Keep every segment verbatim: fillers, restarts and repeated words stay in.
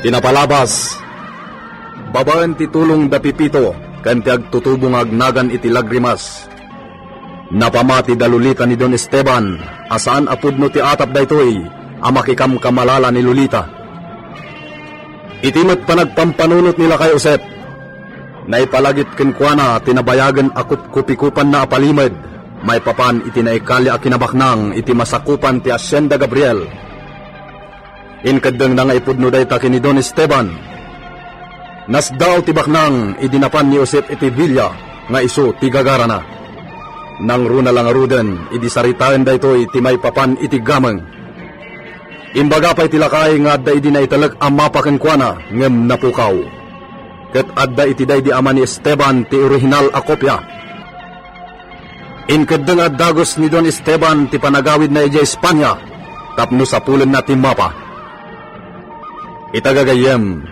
Pinapalabas babaen ti tulong da Pepito ken ti agtutubo nga agnagan iti lagrimas. Napamati da Lolita ni Don Esteban a saan a pudno ti atap daytoy a makikamkamalala ni Lolita. Iti met panagpampanunot ni Lakay Josep, naipalagip kenkuana ti nabayagen a kupkupikupanna a palimed maipapan iti naikali a kinabaknang iti masakupan ti Hacienda Gabriel. Inkeddengna nga ipudno dayta ken ni Don Esteban. Nasdaaw ti baknang idi napan ni Josep iti bilia nga isu ti gagarana. Nangruna la ngaruden idi saritaen daytoy ti maipapan iti gameng. Imbaga pay ti lakay nga adda idi naitelek a mapa kenkuana ngem napukaw. Ket adda iti daydi ama ni Esteban ti orihinal a kopia. Inkeddeng a dagus ni Don Esteban ti panagawidna idiay Espanya tapno sapulenna ti mapa. Ita gagayyem,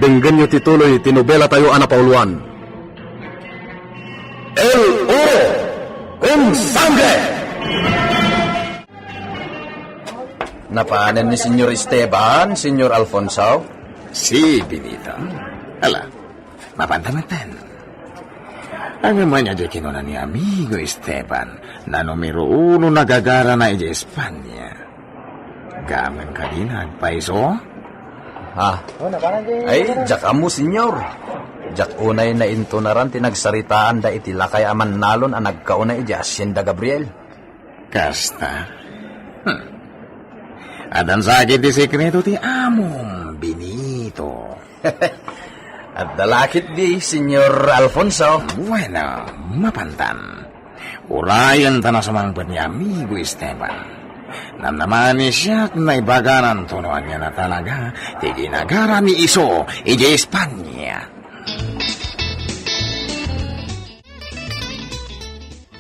denggenyo ti tuloy ti nobelatayo a napauluan. El Oro con Sangre! Napanen ni Señor Esteban, Señor Alfonso? Si Benito. Ala, mapanta metten. Ania man diay kinuna ni Amigo Esteban, na numero uno nga gagarana idiay Espanya. Gamen kadi nga agpayso? Ha? Ay, diak ammo, Señor. Diak unay naintunaran ti nagsaritaanda iti lakay a mannalon a nagkauna idiay Hacienda Gabriel. Kasta? Hmm. Addan sa ketdi sekreto ti amom, Benito. Adda la ketdi, Señor Alfonso. Bueno, mapantan. Urayenta a sumangpet ni Amigo Esteban. Namnama ni siak nga ibagananto no ania a talaga ti ginagara ni isu idiay Espanya.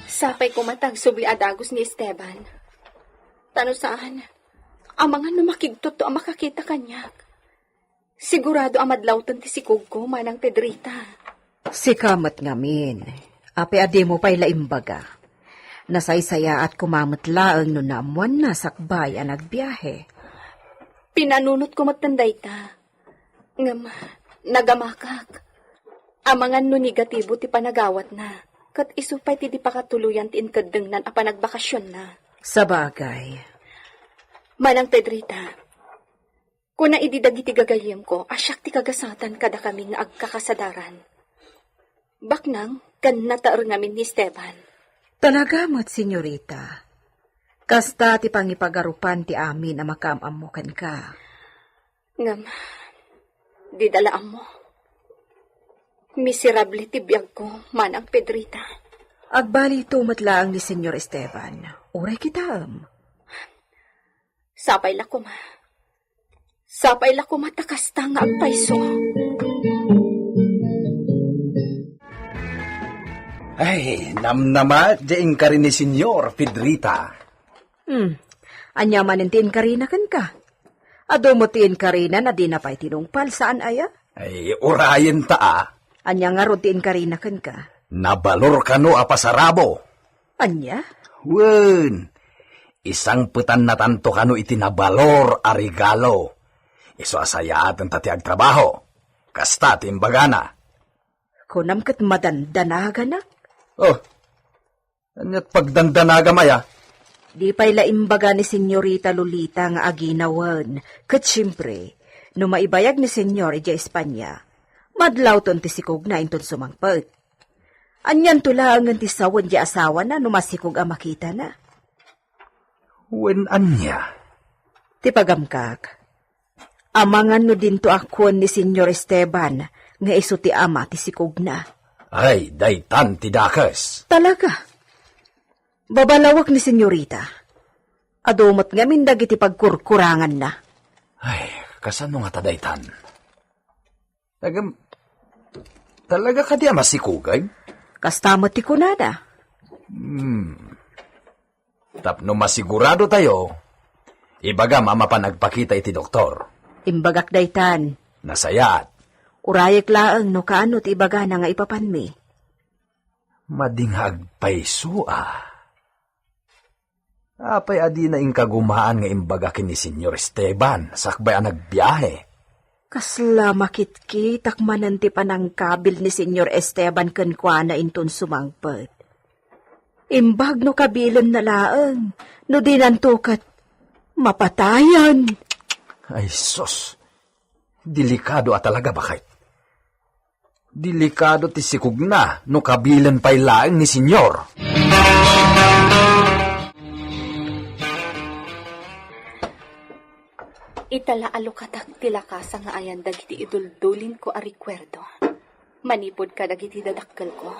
Sapay koma ta agsubli a dagus ni Esteban. Ta no saan, amangan no makigtutto a makakita kaniak. Sigurado a madlawten ti sikogko, Manang Pedrita. Sika met ngamin, apay a dimo pay la imbaga? Nasaysayaat koma met laeng no naammoanna sakbay a nagbiahe. Pinanunotko metten dayta. Ngem, nagamakak. Amangan no negatibo ti panagawatna, ket isu pay ti di pakatuloyan ti inkeddengnan a panagbakasionna. Sabagay. Manang Pedrita, kuna idi dagiti gagayyemko a siak ti kagasatan kadakami nga agkakasadaran. Baknang ken nataer ngamin ni Esteban. Talaga met, senyorita. Kasta ti pangipagarupan ti amin a makaam-ammo kenka. Ngem, dida la ammo. Miserable ti biagko, Manang Pedrita. Agbalito met laeng ni Senyor Esteban. Uray kitaem. Sapay la koma. Sapay la koma ta kasta nga agpayso. Ay, namnama, di inkari ni Senyor Pedrita. Hmm. Ania manen ti inkarina kenka? Adu met ti inkarina na dina pay tinungpal, saan aya? Ay, urayen ta a. Ania ngarud ti inkarina kenka? Nabalor kano a pasarabo. Ania? Wen, isangpetannatanto kano iti nabalor a regalo. Isu a sayaaten ta ti agtrabaho. Kasta ti imbagana. Kunam ket madandanaganak. Oh, Aniat pagdandanagam aya? Di pay la imbaga ni Senyorita Lolita nga aginawen, ket siempre, no maibayag ni Senyor idiay Espanya, madlawton ti sikogna inton sumangpet. Anianto laengen ti sawen ti asawana no masikog a makitana? Wen ania? Ti pagamkak, Amangan no dinto a kuen ni Senyor Esteban nga isu ti ama ti sikogna. Ay, daytan ti dakes. Talaga? Babalawek ni Senyorita. Adu met ngamin dagiti pagkurkuranganna. Ay, kasano ngata daytan? Agam, talaga kadi a masikugen? Kasta met ti kunada. Hmm. Tapno masigurado tayo, ibagam a mapan agpakita iti doktor. Imbagak daytan. Nasayaat. Urayek laeng no kaano ti ibagana nga ipapanmi. Madi nga agpayso a. Apay a dina inkagumaan nga imbaga ken ni Senyor Esteban sakbay a nagbiahe? Kasla makitkitak manen ti panangkabil ni Señor Esteban kenkuana inton sumangpet. Imbag no kabilenna laeng, no dinanto ket mapatayan. Ay sus, delikado a talaga, baket. Delikado ti sikogna no kabilen pay laeng ni Señor. Ita la a lukatak ti lakasa nga ayan dagiti iduldulinko a rekuerdo manipud kadagiti dadakkelko.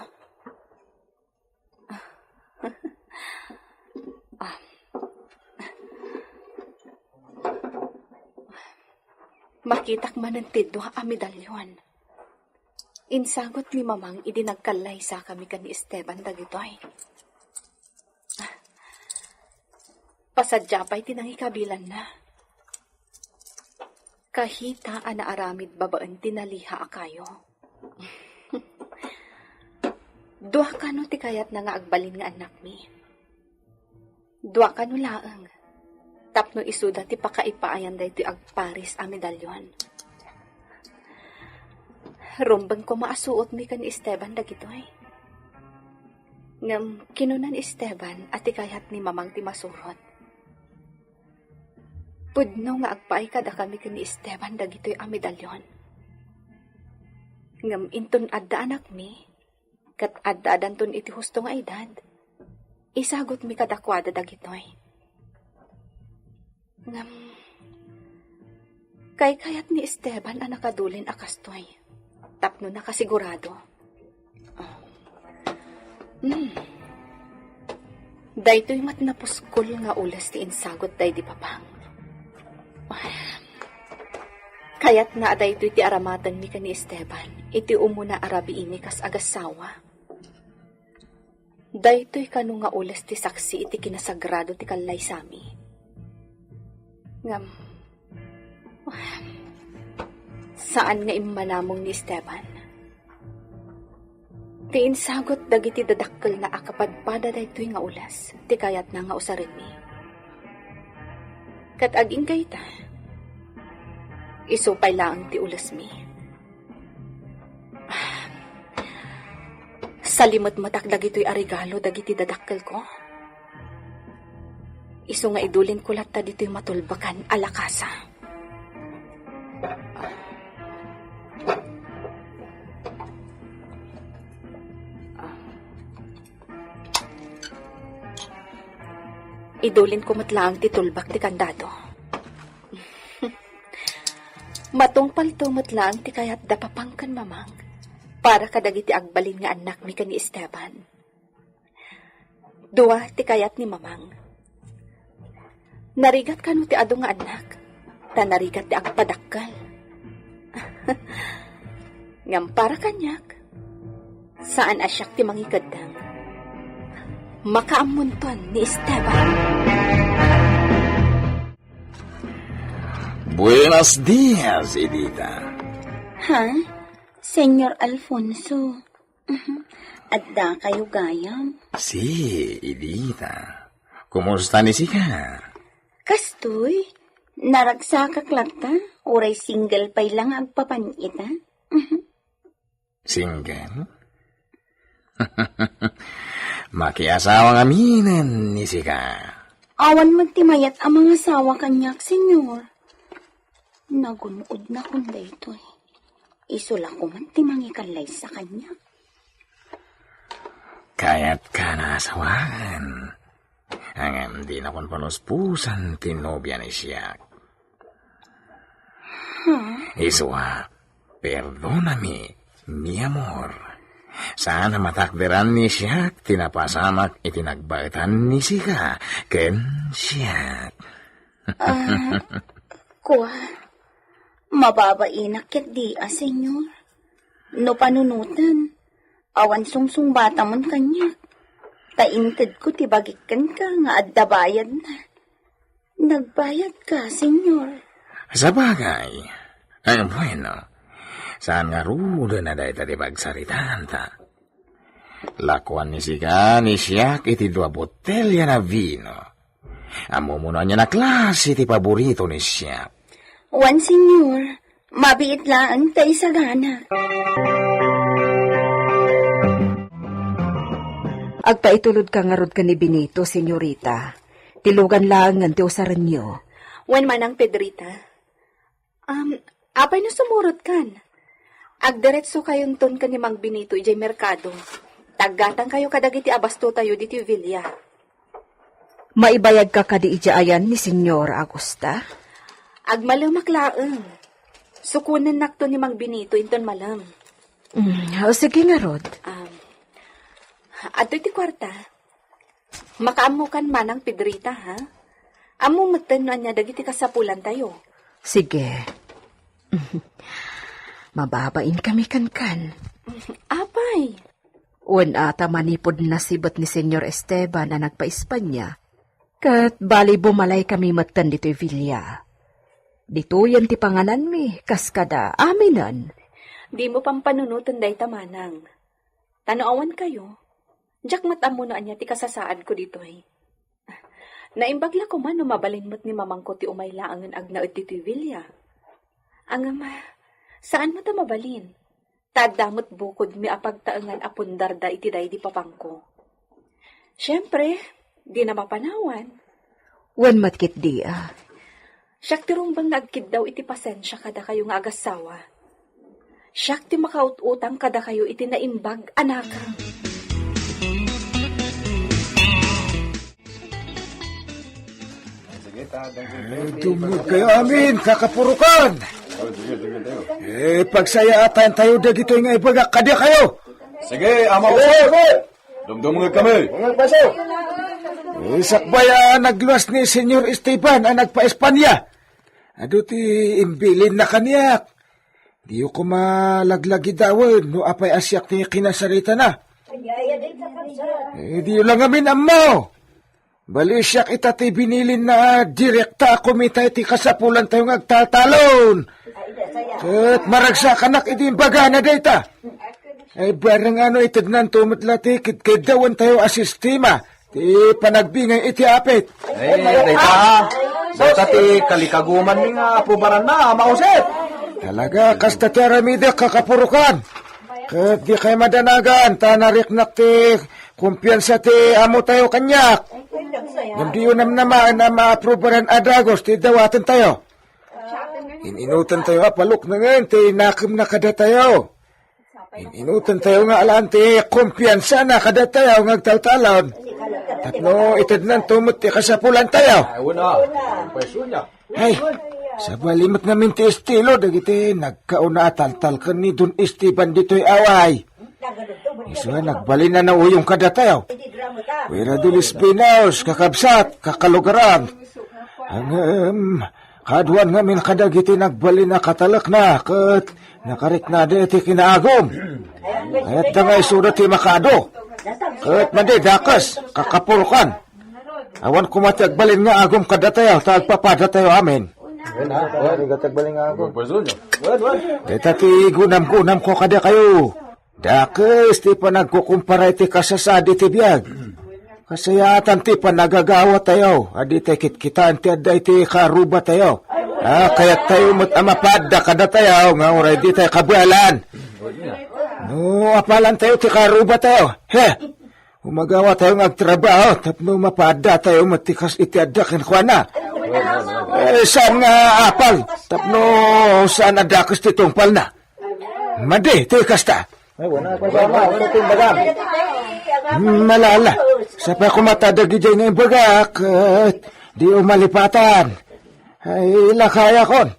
Ah. Makitak manen ti dua a medallion. Insagut ni Mamang idi nagkallaysakami ken ni Esteban dagitoy. Pasadia pay ti nangikabilanna. Kahita a naaramid babaen ti naliha a kayo. Dua kano ti kayatna nga agbalin nga annakmi? Dua kano laeng, tapno isuda ti pakaipaayanda iti agparis a medallion. Rumbeng koma a suotmi ken ni Esteban dagitoy. Ngem kinuna ni Esteban a ti kayat ni Mamang ti masurot. Pudno nga agpaay kadakami ken ni Esteban dagitoy a medallion. Ngem inton adda anakmi, ket adda-adanton iti husto nga edad, isagutmi kadakuada dagitoy. Ngem, kaykayat ni Esteban a nakadulin a kastoy, tapno nakasigurado. Hmm. Daytoy met napuskol nga ules ti insagut daydi papang. Kayatna a daytoy ti aramatenmi ken ni Esteban iti umuna a rabiimi kas agassawa. Daytoy kano nga ules ti saksi iti kinasagrado ti kallaysami. Ngem, saan nga immanamong ni Esteban. Ti insagut dagiti dadakkelna a kapadpada daytoy nga ules ti kayatna nga usarenmi. Ket agingga ita, isu pay laeng ti ulesmi. Salimetmetak dagitoy a regalo dagiti dadakkelko. Isu nga idulinko latta ditoy matulbakan a lakasa. Idulinko met laeng ti tulbak ti kandado. Matungpalto met laeng ti kayat da papang ken mamang para kadagiti agbalin nga annakmi ken ni Esteban. Dua ti kayat ni mamang. Narigat kano ti adu nga annak, ta narigat ti agpadakkel. Ngem para kaniak, saan a siak ti mangikeddeng. Makaammonton ni Esteban. Buenos dias, Edita. Ha? Señor Alfonso. Mhm. Adda kayo gayam? Si, Edita. Kumusta ni sika? Kastoy, naragsakak latta, uray single pay lang agpapan ita. Mhm. Single? Makiasawa ngaminen ni sika. Awan met ti mayat a mangasawa kaniak, Señor. Nagun-odnakon daytoy. Isu la koma ti mangikallaysa kaniak. Kayatka nga asawaen. Ngem dinakon panuspusan ti nobia ni siak. Hmm. Isua, perdonami, mi amor. Saan a matakderan ni siak ti napasamak iti nagbaetan ni sika ken siak. Ah, kua, mababainak ketdi a, Señor. No panunoten, awan sungsungbatamon kaniak. Ta intedko ti bagik kenka nga adda bayadna. Nagbayadka, Señor. Sabagay. Ay, bueno. Saan ngaruden a dayta ti pagsaritaanta? Lakuan ni sika ni siak iti dua botelya na vino. Ammom no ania a klase ti paborito ni siak. Wen, Señor. Mabiit laeng ta isagana. Agpaitulodka ngarud ken ni Benito, senyorita. Tilogan laengen ti usarenyo. Wen manang Pedrita. Um, apay no sumurotkan? Agdiretsokayonton ken ni Mang Benito idiay merkado. Taggatangkayo kadagiti abastotayo ditoy villa. Maibayagka kadi idiay ayan ni Señor Augusta? Agmalemak laeng. Sukonennakto ni Mang Benito inton malem. Mm, o, sige ngarud. Um, adtoy ti kuarta. Makaammokan manang Pedrita, ha? Ammo metten no ania dagiti kasapulantayo. Sige. Mababain kami kenkan. Apay? Wen ata manipud nasibet ni Señor Esteban a nagpa-Espanya. Ket bali bumalay kami metten ditoy villa. Ditoyen ti pangananmi, kas kada aminen. Dimo pampanunoten dayta manang. Ta no awan kayo, diak met ammo no ania ti kasasaadko ditoy. Naimbag la koma no mabalin met ni mamangko ti umay laengen agnaed ditoy villa. Ngem, saan met a mabalin? Ta adda met bukodmi a pagtaengan a pundarda iti daydi papangko. Siempre, dina mapanawan. Wen met ketdi, a. Siak ti rumbeng nga agkiddaw iti pasensia kadakayo nga agassawa. Siak ti makaut-utang kadakayo iti naimbag a nakang. Eh, dumngegkayo amin, kakapurokan. Eh, pagsayaatan tayo dagitoy nga ibagak kadakayo. Sige, Ama Jose. Dumdumngegkami. Eh, sakbay a nagluas ni Señor Esteban a nagpa-Espanya, adu ti imbilinna kaniak. Diyo koma laglagidawen no apay a siak ti kinasaritana. Eh, diyo la ngamin ammo. Bali, siak ita ti binilinna a direkta a kumita iti kasapulantayo nga agtaltalon. Ket maragsakanak idi imbagana dayta. Ay, bareng ano itednanto met la ti kidkiddawentayo a sistema ti panagbingay iti apit. Ay, dayta, dayta ti kalikagumanmi nga aprobaranna, Ama Jose. Talaga, kasta ti aramidek, kakapurokan. Ket dikay madanagan, ta nariknak ti kumpiansa ti amotayo kaniak. Ngem diyo namnamaen a maaprobaran a dagus ti dawatentayo. In-inutentayo a paluknengen ti nakemna kadatayo. In-inutentayo nga alan ti kumpiansana kadatayo nga agtaltalon. Tapno itednanto met ti kasapulantayo. Ay, wen a. Presyo niya. Ay, sabali met ngamin ti estilo dagiti nagkauna a taltal ken ni Don Esteban ditoy away. Isu a nagbalin a nauyong kadatayo. Fuera de los Pinos, kakabsat, kakalugaran. Ngem, kaaduan ngamin kadagiti nagbalin a katalekna ket nakariknada iti kinaagum. Kayatda nga isuda ti makaadu. Ket madi, dakes, kakapurokan. Awan koma ti agbalin nga agum kadatayo, ta agpapadatayo amin. Wen a, wen. Wen a ti agbalin nga agum. Wen, wen. Dayta ti gunamgunamko kadakayo. Dakes ti panagkukumpara iti kasasaad iti biag. Kasayaatan ti panagagawatayo a ditay kitkitaen ti adda iti karubatayo. A, kayattayo met a mapaadda kadatayo nga uray ditay kabaelan. No apalantayo ti karubatayo, he, umagawatayo nga agtrabaho tapno mapaaddatayo met ti kas-, iti adda kenkuana. Eh, saan nga apal tapno saan a dakes ti tungpalna? Madi ti kasta. Ay, wala. Wala, wala ti imbagam. Malala. Sapay koma ta dagidiay nga imbagak, ket di umalipatan. Ay, lakayakon.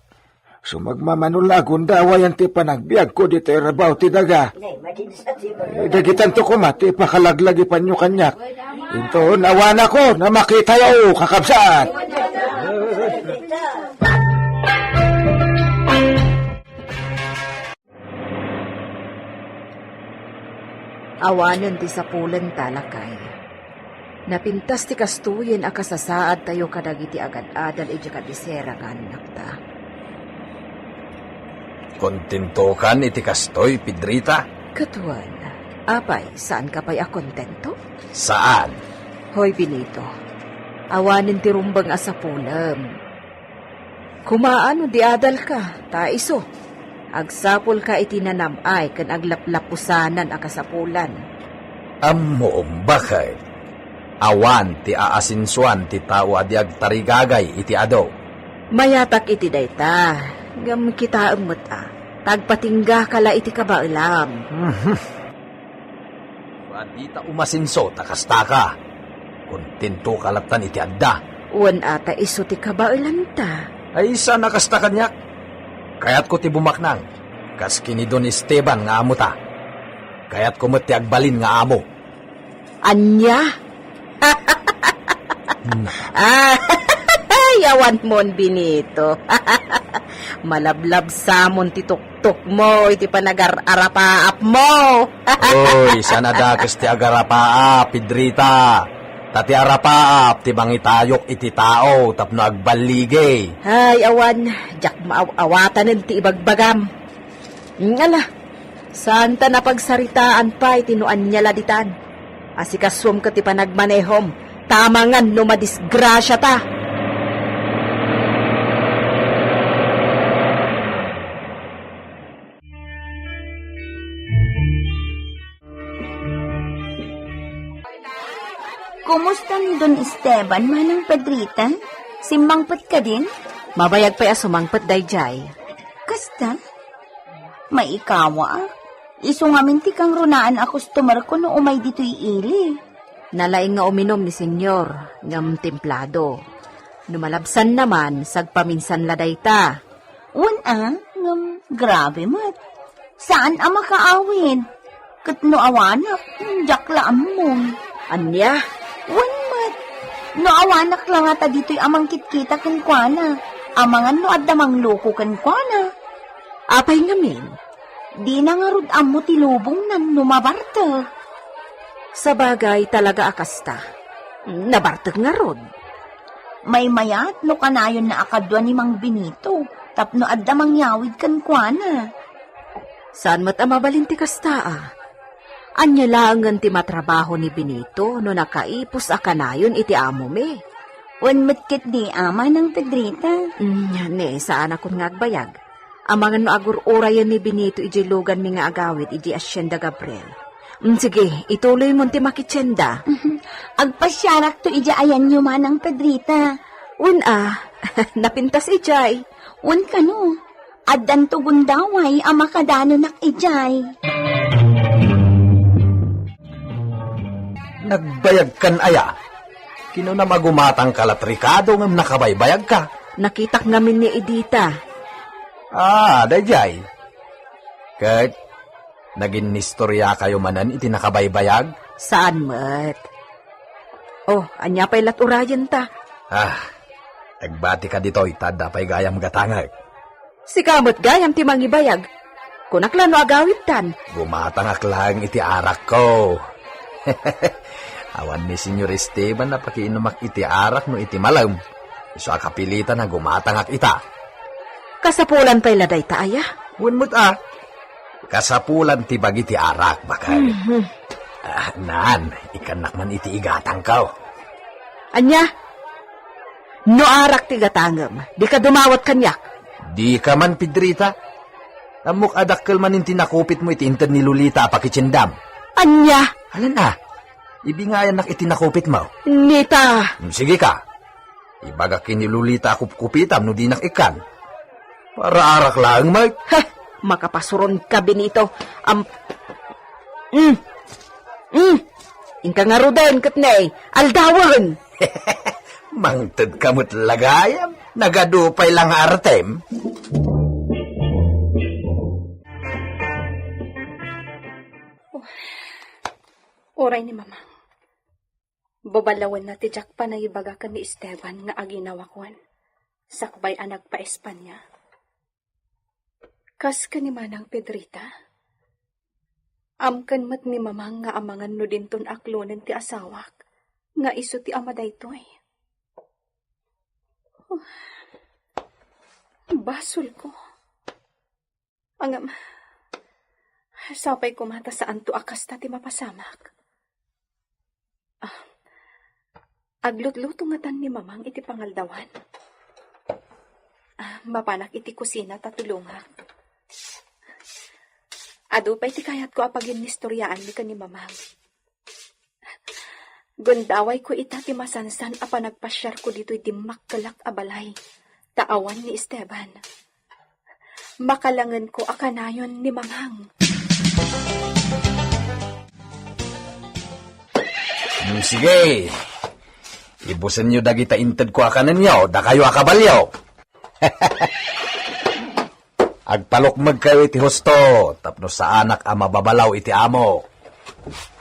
Sumagmamano la a gundaway ti panagbiagko ditoy rabaw ti daga. Eh, dagitanto koma ti pakalaglagipanyo kaniak. Inton awanakon a makitayo, kakabsat. Awanen ti sapulenta, lakay. Napintas ti kastoyen a kasasaadtayo kadagiti agad-adal idiay kabisera nga annakta. Kontentokan iti kastoy, Pedrita? Ket wen, apay, saanka pay a kontento? Saan? Hoy, Benito, awanen ti rumbeng a sapulem. Kumaa no di adalka, ta isu, agsapulka iti nanam-ay ken aglaplapusanan a kasapulan. Ammom, baket. Awan ti aasensoan ti tao a di agtarigagay iti adu. Mayatak iti dayta, ngem kitaem met a, ta agpatinggaka la iti kabaelam. Dita umasenso ta kastaka. Kontentoka lattan iti adda. Wen a ta isu ti kabaelanta. Ay, saan a kasta kaniak. Kayatko ti bumaknang, kas ken ni Don Esteban nga amota. Kayatko met ti agbalin nga amo. Ania? Ay, awanmon, Benito. Malablabsamon ti tuktukmo iti panagar-arapaapmo. Oy, saan a dakes ti agarapaap, Pedrita. Ta ti arapaap ti mangitayok iti tao tapno agballigi. Ay, awan, diak maaw-awatanen ti ibagbagam. Ngala, saan ta napagsaritaan pay ti no ania la ditan. Asikasuem ket ti panagmanehom, ta amangan no madisgrasiata. Kumusta ni Don Esteban, Manang Pedrita? Simmangpet kadin? Mabayag pay a sumangpet daydiay. Kasta? Maikawa, a. Isu ngamin ti kangrunaan a customer ko no umay ditoy ili. Nalaing nga uminum ni Senyor, ngem templado. No malabsanna man, sagpaminsan la dayta. Wen a, ngem grabe met. Saan a makaawid. Ket no awanak, diak la ammo. Ania? Wen met. No awanak la ngata ditoy a mangkitkita kenkuana, amangan no adda mangloko kenkuana. Apay ngamin? Dina ngarud ammo ti lubongnan no mabartek. Sabagay, talaga a kasta. Nabartek ngarud. Maymayat no kanayonna a kadua ni Mang Benito tapno adda mangyawid kenkuana. Saan met a mabalin ti kasta a. Ania laengen ti matrabaho ni Benito no nakaipus a kanayon iti amomi? Wen met ketdi a, Manang Pedrita. Mm, ne, saanakon nga agbayag. Amangan no agur-urayen ni Benito idiay luganmi nga agawid idiay Hacienda Gabriel. Mm, sige, ituloymon ti makitienda. Agpasiarakto idiay ayanyo, Manang Pedrita. Wen a, napintas idiay. Wen kano, addanto gundaway a makadanenak idiay. Nagbayagkan aya? Kinunam a gumatangka la trikado ngem nakabaybayagka. Nakitak ngamin ni Edita. Ah, daydiay. Ket naginnistoriakayo manen iti nakabaybayag? Saan met. Oh, ania pay lat urayenta? Ah, agbatika ditoy ta adda pay gayam gatangek. Sika met gayam ti mangibayag. Kunak la no agawidtan. Gumatangak laeng iti arakko. Awan ni Senyor Esteban a pakiinumak iti arak no iti malem. Isu a kapilitan a gumatangak ita. Kasapulan pay la dayta aya? Wen met a. Kasapulan ti bagi ti arak, baket. Mhm. Ah, naan, ikkannak man iti igatangko. Ania? No arak ti gatangem, dika dumawat kaniak. Dika man, Pedrita. Ammok a dakkel manen ti nakupitmo iti inted ni Lolita a pakitiendam. Ania? Alan a, ibingayannak iti nakupitmo. Nita! Mm, sige ka. Ibagak ken ni Lolita a kupkupitam no dinak ikkan. Para arak laeng, Mike. Heh, makapasuron ka, Benito. Am-, mm. Mm. Inka ngaruden ket ne, aldawen. Mangted ka met la gayam, nagadu pay la nga artem. Uray ni Mamang. Babalawenna ti diak panangibaga ken ni Esteban nga aginawakon, sakbay a nagpa-Espania. Kas ken ni Manang Pedrita, amken met ni Mamang nga amangan no dinton aklonen ti asawak nga isu ti ama daytoy. Basolko. Ngem, sapay koma ta saanto a kasta ti mapasamak. Ah, aglutluto ngatan ni Mamang iti pangaldawan. Ah, Mapanak iti kusina ta tulongak. Adu pay ti kayatko a paginnistoriaanmi ken ni Mamang. Gundawayko ita ti masansan a panagpasiarko ditoy dimmakkelak a balay, ta awan ni Esteban. Makalangenko a kanayon ni Mamang. Hmm, sige. Ibusenyo dagita intedko a kanenyo, dakayo a kabalio. Agpalukmegkayo iti husto, tapno saanak a mababalaw iti amo.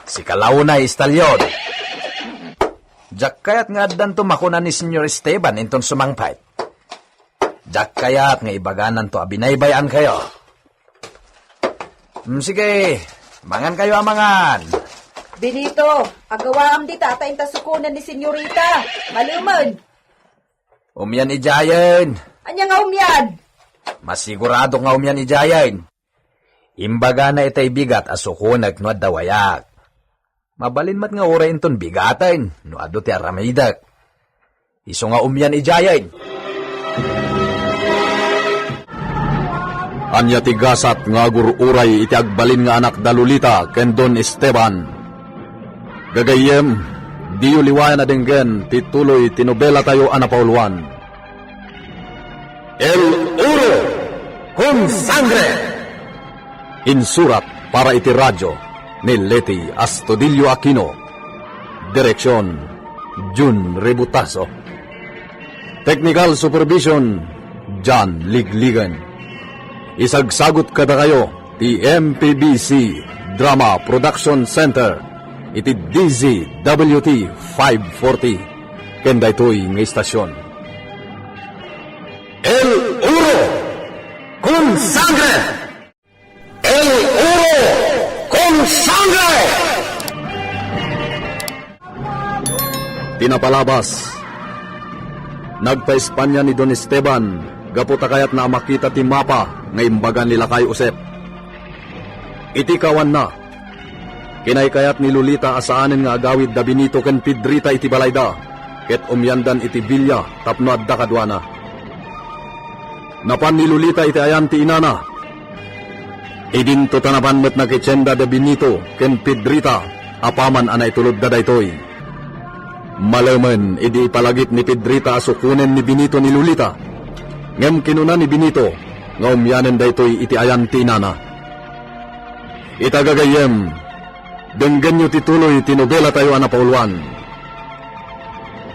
Sika la unay, Istalyon. Diak kayat nga addanto makuna ni Señor Esteban inton sumangpet. Diak kayat nga ibagananto a binaybay-ankayo. Mm, sige, mangankayo a mangan. Benito, agawaam dita ta inta sukonen ni Senyorita. Malemen. Umian idiayen. Ania nga umian? Masigurado nga umian idiayen. Imbagana itay bigat a sukonek no adda wayak. Mabalin met nga uray inton bigaten no adu ti aramidek. Isu nga umian idiayen. Ania ti gasat nga agur-uray iti agbalin nga anakda Lolita ken Don Esteban? Gagayyem, diyo liwayan a denggen ti tuloy ti nobelatayo a napauluan, El Oro con Sangre. Insurat para iti radyo ni Leti Astudillo Aquino. Direksyon, Jun Rebutaso. Technical supervision, John Ligligan. Isagsagut kadakayo ti M P B C Drama Production Center iti D Z W T five forty ken daytoy nga istasyon. El Oro con Sangre! El Oro con Sangre! Ti napalabas, nagpa-Espanya ni Don Esteban gapu ta kayatna a makita ti mapa nga imbaga ni Lakay Josep. Iti kawanna, kinaykayat ni Lolita a saanen nga agawid da Benito ken Pedrita iti balayda, ket umiandan iti villa tapno adda kaduana. Napan ni Lolita iti ayan ti inana. Idinto ta napan met nakitienda da Benito ken Pedrita apaman a naitulodda daytoy. Malemen idi ipalagip ni Pedrita a sukonen ni Benito ni Lolita. Ngem kinuna ni Benito nga umianen daytoy iti ayan ti inana. Ita gagayyem, denggenyo ti tuloy ti nobelatayo a napauluan.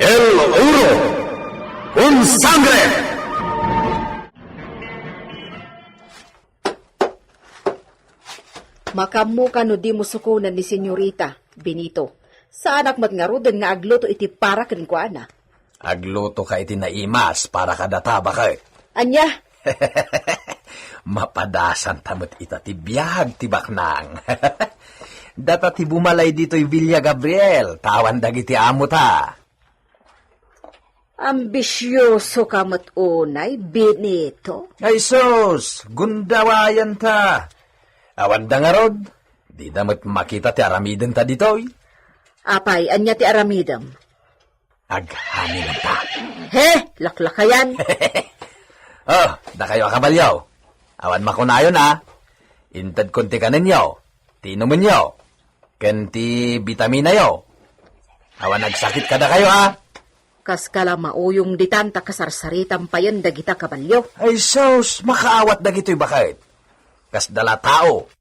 El Oro con Sangre! Makaammoka no dimo sukonen ni Senyorita, Benito. Saanak met ngaruden nga agluto iti para kenkuana. Aglutoka iti naimas para kadata, baket. Ania? Mapadasanta met ita ti biag ti baknang. Data ti bumalay ditoy Villa Gabriel, ta awan dagiti amota. Ambisiosoka met unay, Benito. Ay sus, gundawayanta. Awanda ngarud, dida met makita ti aramidenta ditoy. Apay, ania ti aramidem? Aghamingenta. He, laklakayan. Oh, dakayo a kabalio. Awan makunayon a. Intedkon ti kanenyo, ti inumenyo, ken ti bitaminayo. Awan agsakit kadakayo, a? Kas kala mauyong ditan ta kasarsaritam payen dagita kabalio. Ay sus, makaawat dagitoy baket. Kasda la tao.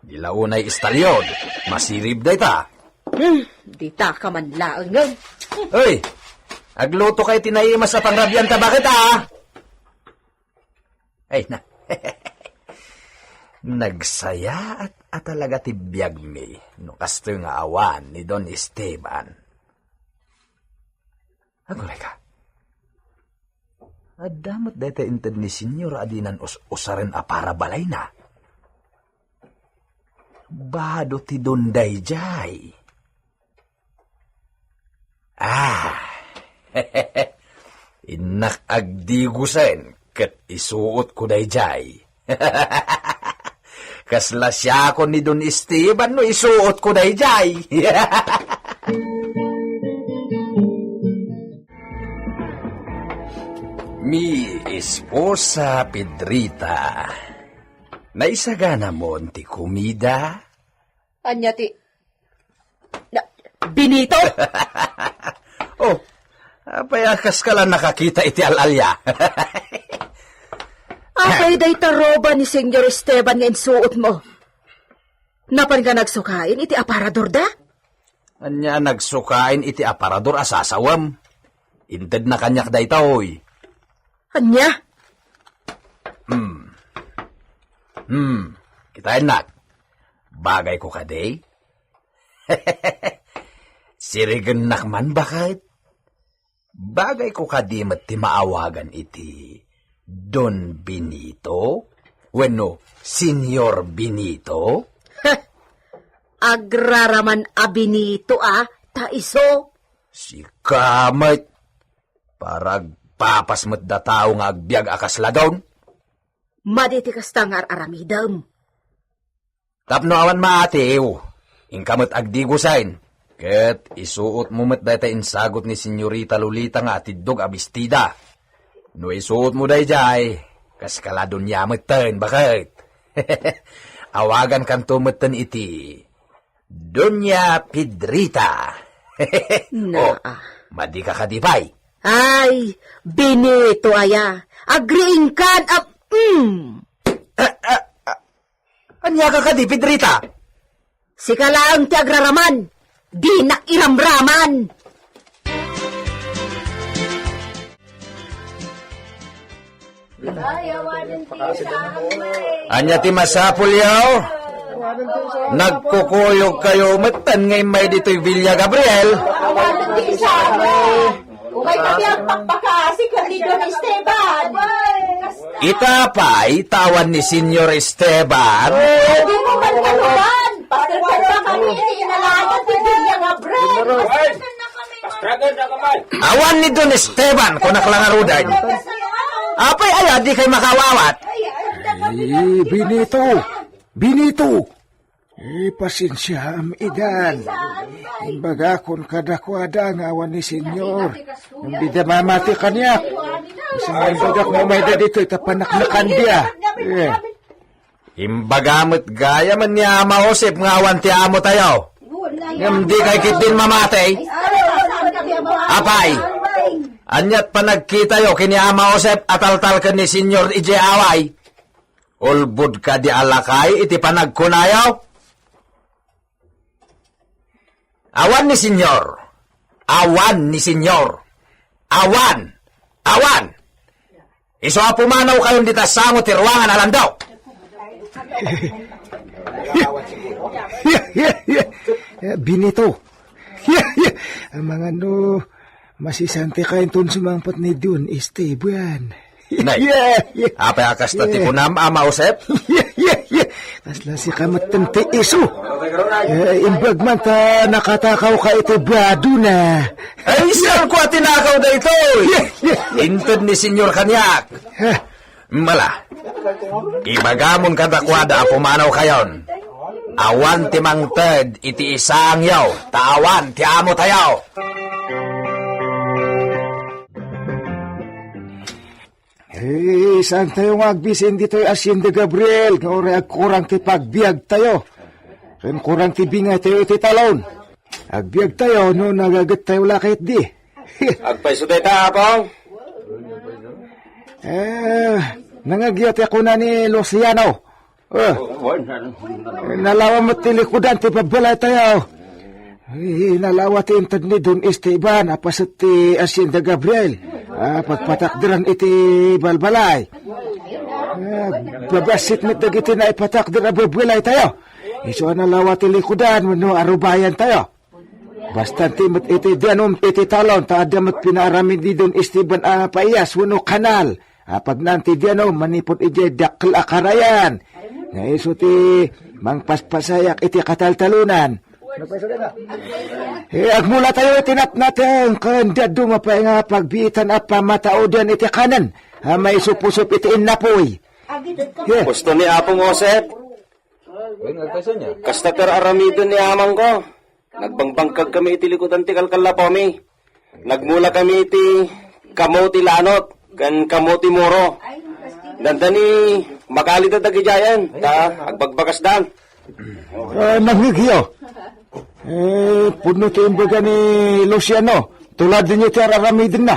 Di la unay istalyon, masirib dayta. Hmm, dita ka man laengen. Hoy, agluto kay ti naimas a pangrabianta baket, a? Ay na. Nagsayaat a talaga ti biagmi no kastoy nga awan ni Don Esteban. Aguray ka. Adda met dayta inted ni Senyor a dinan us-usaren a para balayna. Bado ti Don daydiay. Ah, innak agdigusen ket isuotko daydiay. Kasla siakon ni Don Esteban no isuotko daydiay. Mi esposa, Pedrita. Naisaganamon ti kumida? Ania ti, na, Benito? Oh, apay a kaska la nakakita iti al-alia? Apay dayta roba ni Señor Esteban nga insuotmo? Napan nga nagsukain iti aparadorda? Ania a nagsukain iti aparador a sasawem? Intedna kaniak daytoy. Ania? Hmm. Hmm. Kitaennak. Bagayko kadi? Sirigennak man, baket? Bagayko kadi met ti maawagan iti Don Benito? Wenno Señor Benito? Heh! Agraraman a Benito a, ta isu. Sika met, para agpapas met da tao nga agbiag a kasla don. Madi ti kasta nga ar-aramidem. Tapno awan maatiw, inka met agdigusen, ket isuotmo met dayta insagut ni Señorita Lolita nga atiddog a bestida. No isuotmo daydiay, kaska la Doña metten, baket. Awagankanto metten iti Doña Pedrita. Naa. Oh, madika kadi pay? Ay, Benito aya. Agriingkan a, mm. Ah, ah, ah. Ania ka kadi, Pedrita? Sika laeng ti agraraman. Dinak iramraman. Ania ti masapulyo? Nagkukuyogkayo metten nga immay ditoy Villa Gabriel. Awanen ti isuna. Umay kami agpakpakasi ken ni Don Esteban. Ita pay, ta awan ni Señor Esteban. Dimo man kaluban. Paterterba kami iti inalayan ti Villa Gabriel. Awan ni Don Esteban, kunak la ngaruden. Apay aya, dikay makaawat? Eh, Benito! Benito! Eh, pasensiaam idan. Imbagakon kadakuada nga awan ni Señor. Ngem dida mamati kaniak. Isu nga imbagak nga umayda ditoy ta panaknakandia. Eh. Imbaga met gayam ni Ama Josep nga awan ti amotayo. Ngem dikay ketdin mamati? Apay, ania't panagkitayo ken ni Ama Josep a taltalken ni Señor idiay away? Ulbod kadi a lakay iti panagkunayo? Awan ni Señor. Awan ni Señor. Awan. Awan. Isu a pumanawkayon dita sango ti ruangan a landok. Benito. Amangan no, masisantikayon ton sumangpet ni Don Esteban. Nay, apay a kasta ti kunam, Ama Josep? Kasla sika metten ti isu. Eh, imbag man ta nakatakawka iti badona. Ay, saan ko a tinakaw daytoy? Inted ni Señor kaniak. Mala, ibagamon kadakuada a pumanawkayon. Awan ti mangted iti isangyo, ta awan ti amotayo. Eh, saantayo nga agbisin ditoy Hacienda Gabriel, nga uray agkurang ti pagbiagtayo. Ken kurang ti bingaytayo iti talon. Agbiagtayo no nagagettayo la ketdi. Agpayso dayta, Apong? Eh, nangagya ti kuna ni Luciano. Eh, nalawa met ti likudan ti babbalaytayo. Eh, nalawa ti inted ni Don Esteban a paset ti Hacienda Gabriel a pagpatakderan iti balbalay. Eh, babassit met dagiti naipatakder a babbalaytayo. Isu a nalawa ti likudan wenno arubayantayo. Basta ti met iti danum iti talon ta adda met pinaaramid ni Don Esteban a paiyas wenno kanal a pagnaan ti danum manipud idiay dakkel a karayan. Nga isu ti mangpaspasayak iti kataltalonan. Eh, agmulatayo iti natnateng ken dadduma pay nga pagbiitan a pamataodan iti kanen a maisupusup iti innapuy. Eh. Gusto ni Apong Josep? Kasta ti ar-aramiden ni amangko. Nagbangbangkag kami iti likudan ti kalkallapomi. Nagmula kami iti kamo ti lanot. Ken kamo ti Moro. Dandani, makalida dagidiayen, ta agbagbagasdan. Ah, nangngegyo. Eh, pudno ti imbaga ni Luciano. Tulad ninyo ti ar-aramidenna.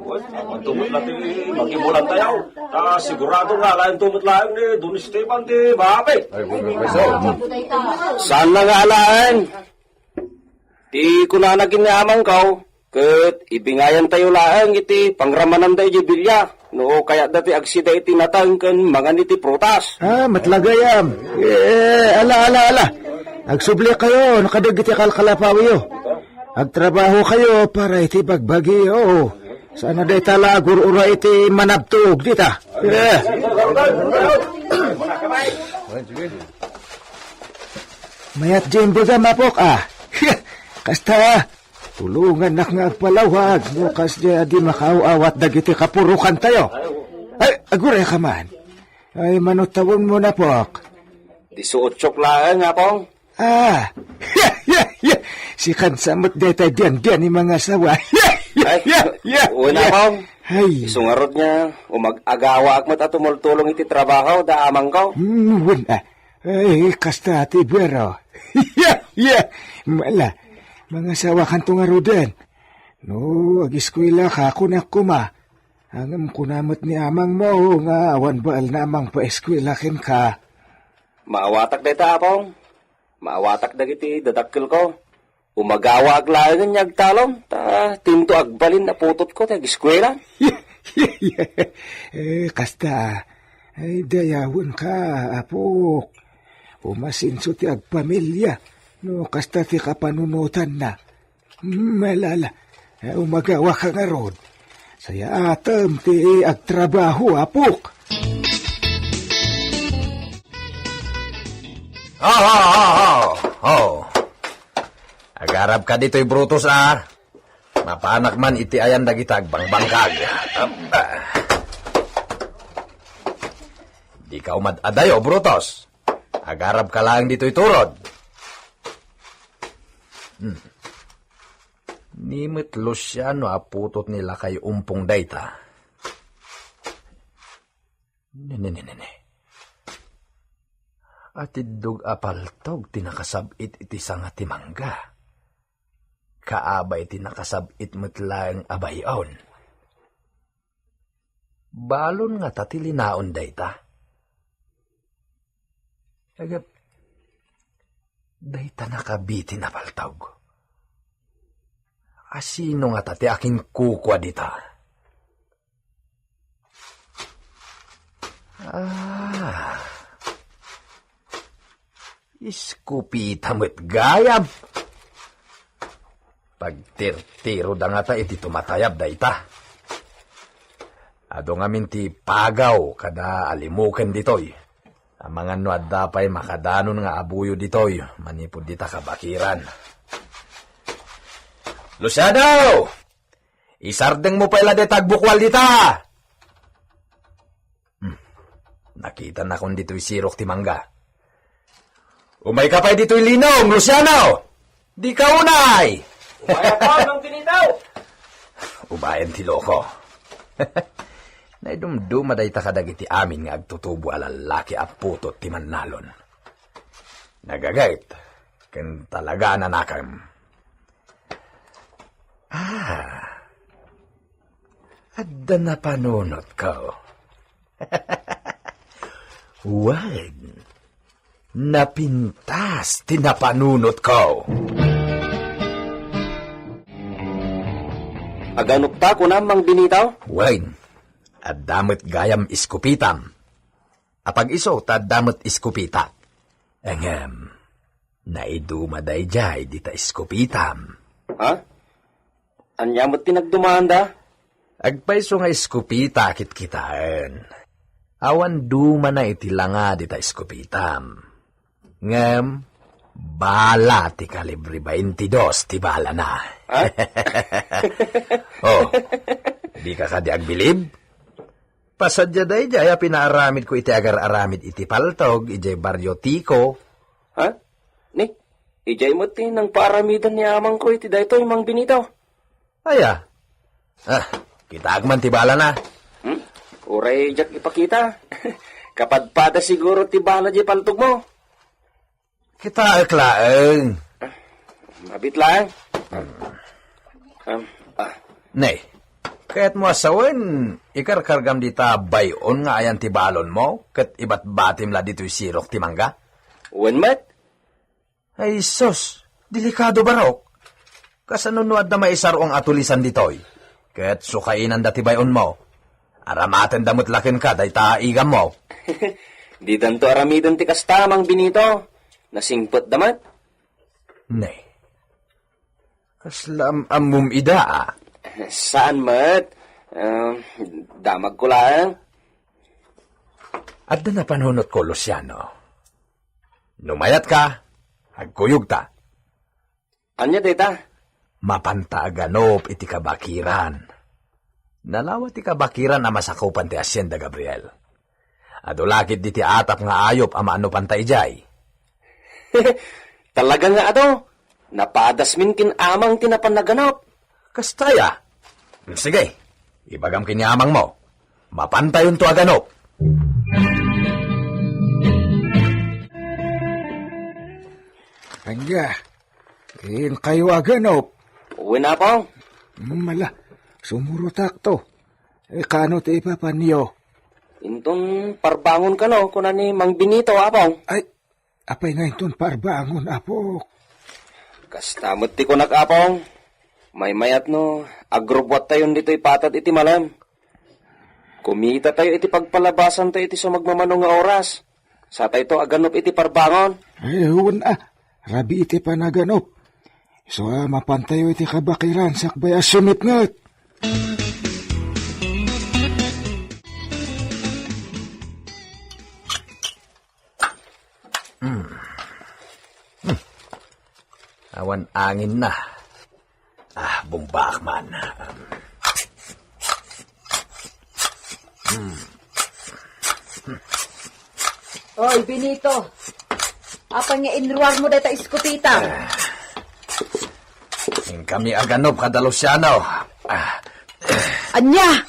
Awan tumot la ti magibulan tayo. Ta sigurado nga, laeng tumot laeng ni Don Esteban ti maapi. Ay, well, well, well, so. Saan na nga alaen? Ti kunana ken ni amangko, ket ibingayan tayo laeng iti pangramananda idiay bilya, no kayatda ti agsida iti nateng ken mangan iti prutas. Ah, met la gayam. Eh, ala, ala, ala. Agsubli kayo, no kadagiti kalkalapawiyo. Agtrabaho kayo para iti bagbagi, oo. Sana dayta la agur-ura iti manabtog, dita. Eh. Mayat diay imbagam, apok, ah. Kasta, tulongannak nga agpalawag, no kasdiay a di makaaw-awat dagiti kapurokantayo. Ay, aguray ka man. Ay, manutawenmo, apok. Disiotso laeng, apong. Ah, sikan sa met dayta diandian ni mangasawa. Ay, wen, apong. Ay. Isu ngarud nga, umag-agawaak met a tumultulong iti trabaho, da amangko. Hmm, wen, ah. Ay, kasta ti bero. Mala, mangasawakanto ngaruden. No, agiskuela ka, kunak koma. Ngem kuna met ni amangmo nga awan baelna a mangpaeskuela kenka. Maawatak dayta, apong. Maawatak dagiti dadakkelko. Umagawaak laengen nga agtalom, ta tinto agbalin a putotko ti agiskuela. Eh, kasta, ay, dayawenka, apok. Umasinso ti agpamilia, no kasta ti kapanunotanna. Malala, umagawaka ngarud. Sayaatem ti agtrabaho, apok. Ho, ho, ho, ho, ho. Agarabka ditoy, Brutus, a. Mapanak man iti ayan dagita agbangbangkag. Aba. Dika umad-adayo, Brutus. Agarabka laeng ditoy turod. Hmm. Ni met Luciano a putot ni lakay Umpong dayta. Ne, ne, ne, ne, ne. Atiddog a paltog ti nakasab-it iti sanga ti mangga. Kaabay ti nakasab-it met laeng a bay-on. Balon ngata ti linaon dayta? Agap, dayta nakabitin a paltog. A sino ngata ti akinkukua dita? Ah. Iskupita met gayam. Pagtirtiroda ngata iti tumatayab dayta. Adu ngamin ti pagaw kada alimuken ditoy. Amangan no adda pay makadanon nga abuyo ditoy manipud dita kabakiran. Luciano! Isardengmo pay la dayta agbukual dita! Hmm. Nakitanakon ditoy sirok ti mangga. Umayka pay ditoy linong, Luciano! Dika unay! Umayka, Mang Benito! Ubayen ti loko. Naidumduma dayta kadagiti amin nga agtutubo a lallaki a putot ti mannalon. Nagaget, ken talaga a nanakem. Ah, adda napanunotko. Wen, napintas ti napanunotko. Aganokta, kunam, Mang Benito? Wen, adda met gayam iskupitam. Apag-isu ta adda met iskupitak. Ngem, naiduma daydiay dita iskupitam. Ha? Ania met ti nagdumaanda? Agpayso nga iskupita a kitkitaen. Awan dumana iti langa dita iskupitam. Ngem, bala ti kalibre baintidos ti balana. Ha? Oh, dika kadi agbilib? Pasadia daydiay a pinaaramidko iti agar-aramid iti paltog idiay Barrio Tico. Ha? Ni, idiay met ti nangpaaramidan ni amangko iti daytoy, Mang Benito. Aya? Ah, kitaak man ti balana. Uray diak ipakita. Kapadpada siguro ti bala diay paltogmo. Kitaek laeng. Ah, mabit laeng. Um, ah. Ne, kayatmo a sawen, ikarkargam dita bay-on nga ayan ti balonmo, ket ibatbatim la ditoy sirok ti mangga? Wen met. Ay sus, delikado barok. Kasano no adda maisar-ong a tulisan ditoy? Ket sukainanda ti bay-onmo. Aramatenda met la kenka dayta igammo. Didanto aramiden ti kasta, Mang Benito. Nasingpetda met. Ne. Kasla am-ammom ida, a? Saan met? Ah, damagko laeng. Adda napanunotko, Luciano. No mayatka, agkuyogta. Ania dayta? Mapanta a ganup iti kabakiran. Nalawa ti kabakiran a masakupan ti Hacienda Gabriel. Adu la ketdi ti atap nga ayup a maanupanta idiay. Talaga nga adu, napadasmin ken amang ti napan a ganup. Kasta aya? Sige, ibagam ken ni amangmo. Mapantayonto a ganup. Ania? Inkayo a ganup? Wen, Apong. Mala, sumurotakto. E, kano ti ipapanyo? Inton parbangon kano, kuna ni Mang Benito, Apong. Ay, apay nga inton parbangon, Apok? Kasta met ti kunak, Apong. Maymayat no agrubbuattayon ditoy patad iti malem. Kumitatayo iti pagpalabasantayo iti sumagmamano nga oras. Satayto a ganup iti parbangon. Ay, wen a, rabii ti panaganup. Isu a mapantayo iti kabakiran sakbay a sumipnget. Hmm. Hmm. Awan anginna. Ah, bumbaak man. Hmm. Oy, Benito. Apay nga inruarmo dayta eskopeta? Ah. Inkami a ganup kada Luciano. Ah. Ania?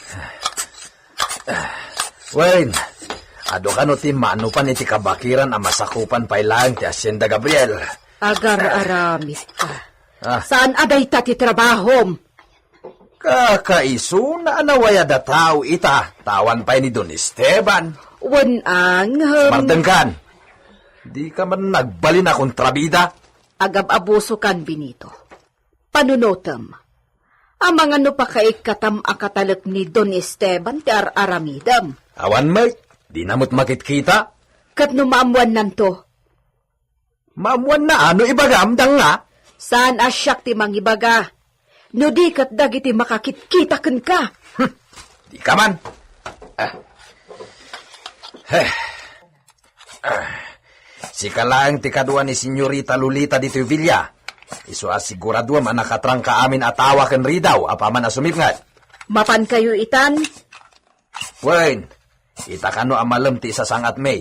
Wen, adu kano ti manupan iti kabakiran a masakupan pay laeng ti Hacienda Gabriel? Agar-aramitka. Ah. Saan a dayta ti trabahom? Kakaisuna a nawayad a tao ita, ta awan pay ni Don Esteban. Wen, a ngem. Sumardengkan. Dika man nagbalin a kontrabida. Agab-abusokan, Benito. Panunotem. Amangan no pakaikkatam a katalek ni Don Esteban ti ar-aramidem. Awan met, dina met makitkita. Ket no maammuannanto? Maammuanna a no ibagam, danga. Saan a siak ti mangibaga? No di ket dagiti makakitkita kenka. Hmm, dika man. Ah. Heh. Ah, sika laeng ti kadua ni Senyorita Lolita ditoy villa. Isu a siguraduem a nakatrangka amin a tawa ken ridaw apaman a sumipnget. Mapankayo itan? Wen, ita kano a malem ti isasang-atmi.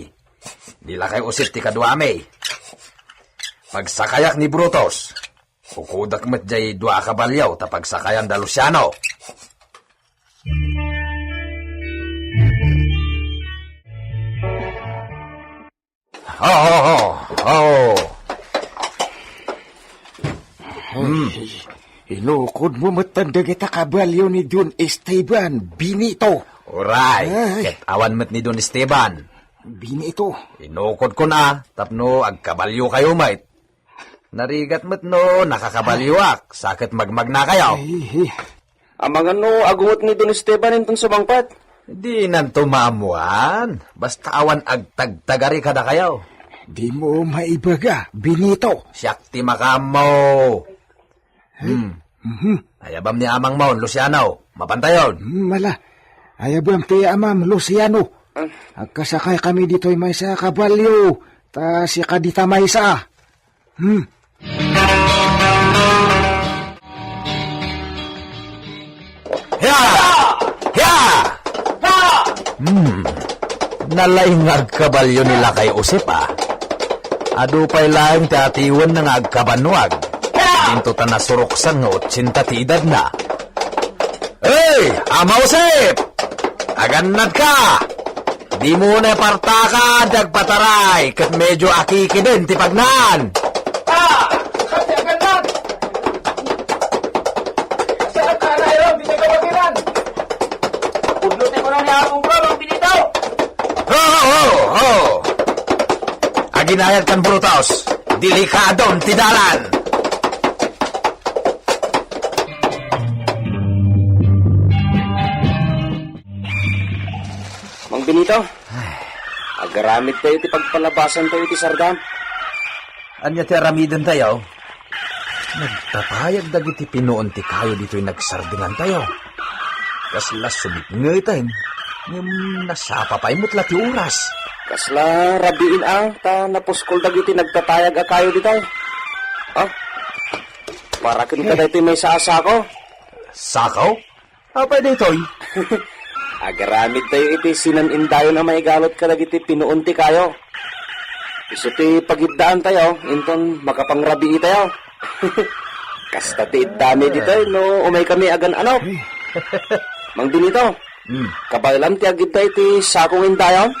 Ni lakay Josep ti kaduami. Pagsakayak ni Brutus. Kukudak met jay dua a kabalio ta pagsakayan da Luciano. Ho, ho, ho, ho. Hmm. Ay, inukodmo met dagita kabalio ni Don Esteban, Benito. Uray, ay, ket awan met ni Don Esteban. Benito. Inukodkon a, tapno agkabaliokayo met. Narigat met no nakakabalioak, sa ket magmagnakayo. Ay, eh. Amangan no agunget ni Don Esteban inton sumangpet? Dinanto maammuan. Basta awan agtagtagari kadakayo. Dimo maibaga, Benito. Siak ti makaammo. Hmm. Mhm. Ayabam ni amangmon, Luciano. Mapantayon. Hmm, mala. Ayabam ti amam, Luciano. Ah. Agkasakaykami ditoy maysa a kabalio, ta sika dita maysa. Hmm. Hiya! Hiya! Hmm. Nalaing nga agkabalio ni Lakay Josep, a. Adu pay laeng ti atiwenna nga agkabannuag. Dinto ta nasuruksan nga otsenta ti edadna. Hey, Ama Josep! Agannadka! Dimo ne partaka, dagpataray, ket medyo akikiden ti pagnaan. Ah! Saan ti agannad? Saan ka na iron, di ka kabagiran? Pudno ti kuno ni Apong Bro, Mang Benito! Ho, ho, ho! Aginayad kan Brutus, delikadon ti dalan! Mang Benito, agaramid tayo ti pagpalabasan tayo ti sardam. Ania ti aramiden tayo? Nagtatayag dagiti pinuon ti kayo ditoy nagsardingan tayo. Kasla sumipngeten, ngem nasapa pay met la ti oras. Kasla rabiin a, ta napuskol dagiti nagtatayag a kayo ditoy. Ah, para ken kadaytoy maysa a sako. Sako? Apay daytoy? Agaramid tayo iti sinan-indayon a maigalot kadagiti pinuon ti kayo. Isu ti pagiddaan tayo, inton makapangrabii tayo. Kasta ti iddami ditoy no umay kami agan-anok. Mang Benito, Hmm. Kabaelan ti agidda iti sakong indayon?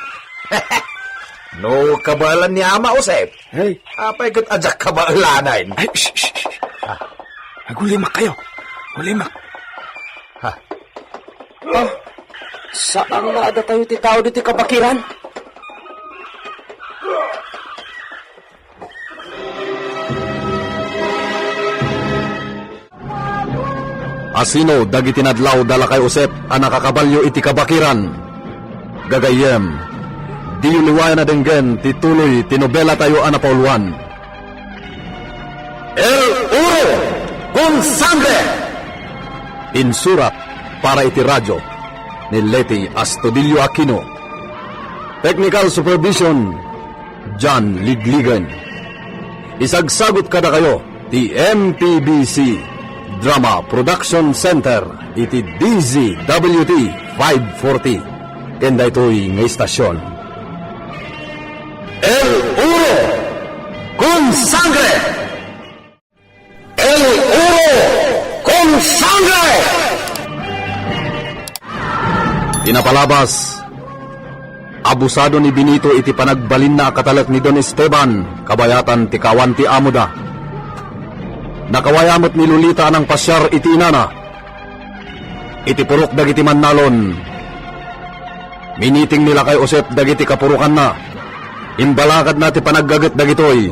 No kabaelan ni Ama Josep, Hey. Apay ket ajak kabaelanen? Ay, shh, shh, shh. Ah. Agulimak kayo. Agulimak. Ha? Ah, saan nga adda tayo ti tao ditoy kabakiran? Asino dagiti nadlaw da lakay Josep a nakakabalio iti kabakiran? Gagayyem, diyo liwayan a denggen ti tuloy ti nobela tayo a napauluan. El Oro con Sangre! Insurat para iti radyo ni Leti Astudillo Aquino. Technical supervision, John Ligligan. Isagsagut kadakayo ti M P B C Drama Production Center iti D Z W T five forty. Ken daytoy nga istasyon, El Oro con Sangre! El Oro con Sangre! Ti napalabas, abusado ni Benito iti panagbalinna a katalek ni Don Esteban, kabayatan ti kawan ti amoda. Nakawaya met ni Lolita a nangpasiar iti inana. Iti purok dagiti mannalon, miniting ni Lakay Josep dagiti kapurokanna. Imbalakadna ti panaggaget dagitoy,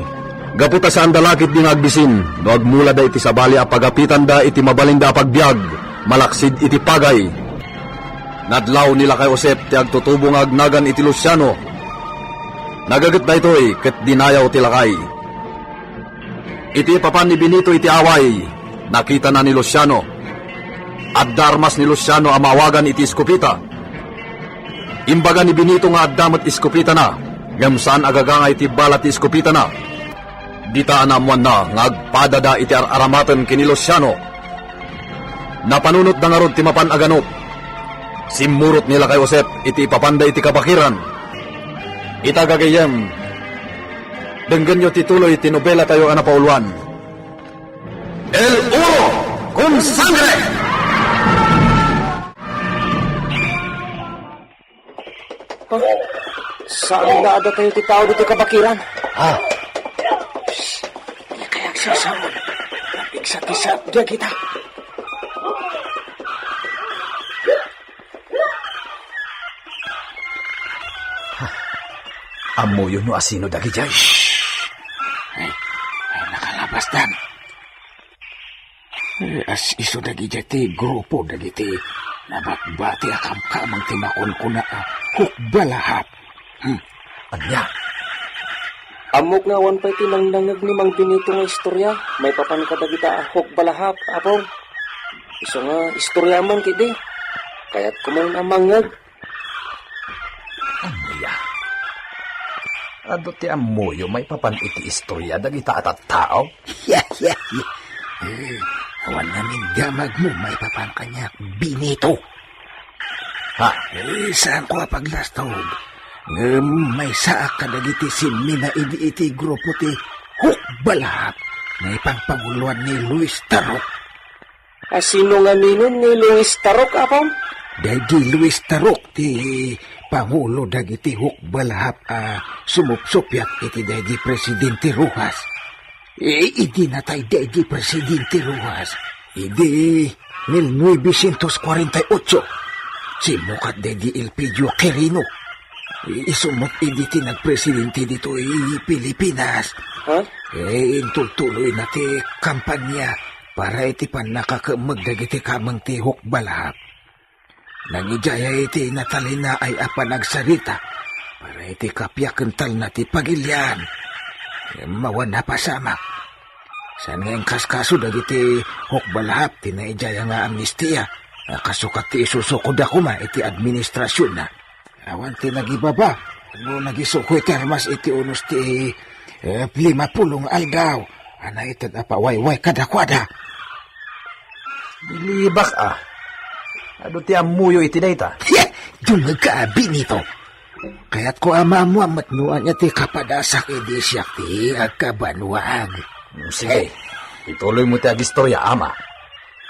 gapu ta saanda la ketdi nga agbisin no agmulada iti sabali a pagapitanda iti mabalinda a pagbiag malaksid iti pagay. Nadlaw ni Lakay Josep ti agtutubo nga agnagan iti Luciano. Nagaget daytoy ket dinayaw ti lakay. Iti ipapan ni Benito iti away, nakitana ni Luciano. Adda armas ni Luciano a maawagan iti eskopeta. Imbaga ni Benito nga adda met eskopetana, ngem saan a gagangay ti bala ti eskopetana. Dita a naammoanna nga agpadada iti ar-aramaten ken ni Luciano. Napanunotda ngarud ti mapan a ganop. Simmurot ni Lakay Josep iti ipapanda iti kabakiran. Ita gagayyem, denggenyo ti tuloy ti nobela tayo a napauluan. El Oro con Sangre! Oh, saan nga adda tayo ti tao ditoy kabakiran? Ha? Shh! Di kaya agsasaon. Napigsa ti saok dagita. Ha? Ammoyo no asino dagijay? Shh! Ay, ay, nakalabasdan. Eh, as-isu dagiti ti grupo dagiti nabatbati a kamkamang ti makunkuna a hukbalahap. Hmm. Ania? Ammok nga awan pay ti nangnangngeg ni Mang Benito nga istorya maipapan kadagita a hukbalahap, Apong. Isu nga istorya man ketdi. Kayatko man a mangngeg. Ania? Adu ti ammoyo maipapan iti istorya dagita a tattao? Ya, ya, ya. Eh, awan ngamin damagmo maipapan kaniak, Benito. Ha? Eh, saanko a paglastog. Ngem maysaak kadagiti simminaid iti grupo ti hukbalahap nga ipangpanguloan ni Luis Tarok. Asino ngaminen ni Luis Tarok, Apong? Daydi Luis Tarok ti pangulo dagiti hukbalhap a sumupsupiat iti daydi Presidente Rojas. I-, idi natay daydi Presidente Rojas, idi mil novecientos cuarenta y ocho, simmukat daydi Elpidio Quirino. Isu met idi ti nagpresidente ditoy Pilipinas. Ha? Eh, intultuloyna ti kampanya para iti pannakakemmeg dagiti kameng ti hukbalhap. Nangidiay iti natalinaay a panagsarita para iti kapiakentalna ti pagilian. Ngem awan napasamak. Saan nga inkaskaso dagiti hukbalhap ti naidiay nga amnestia a kasukat ti isusukoda koma iti administrasionna. Awan ti nagibaba no nagisuko ti armas iti unos ti, eh, lima pulo nga aldaw a naited a pawayway kadakuada. Bilibak a. Adu ti ammoyo iti dayta. Dumagka, Benito. Kayatko a maammuan met no ania ti kapadasak idi siak ti agkabanuag. Sige, ituloy mo ti agistorya, ama.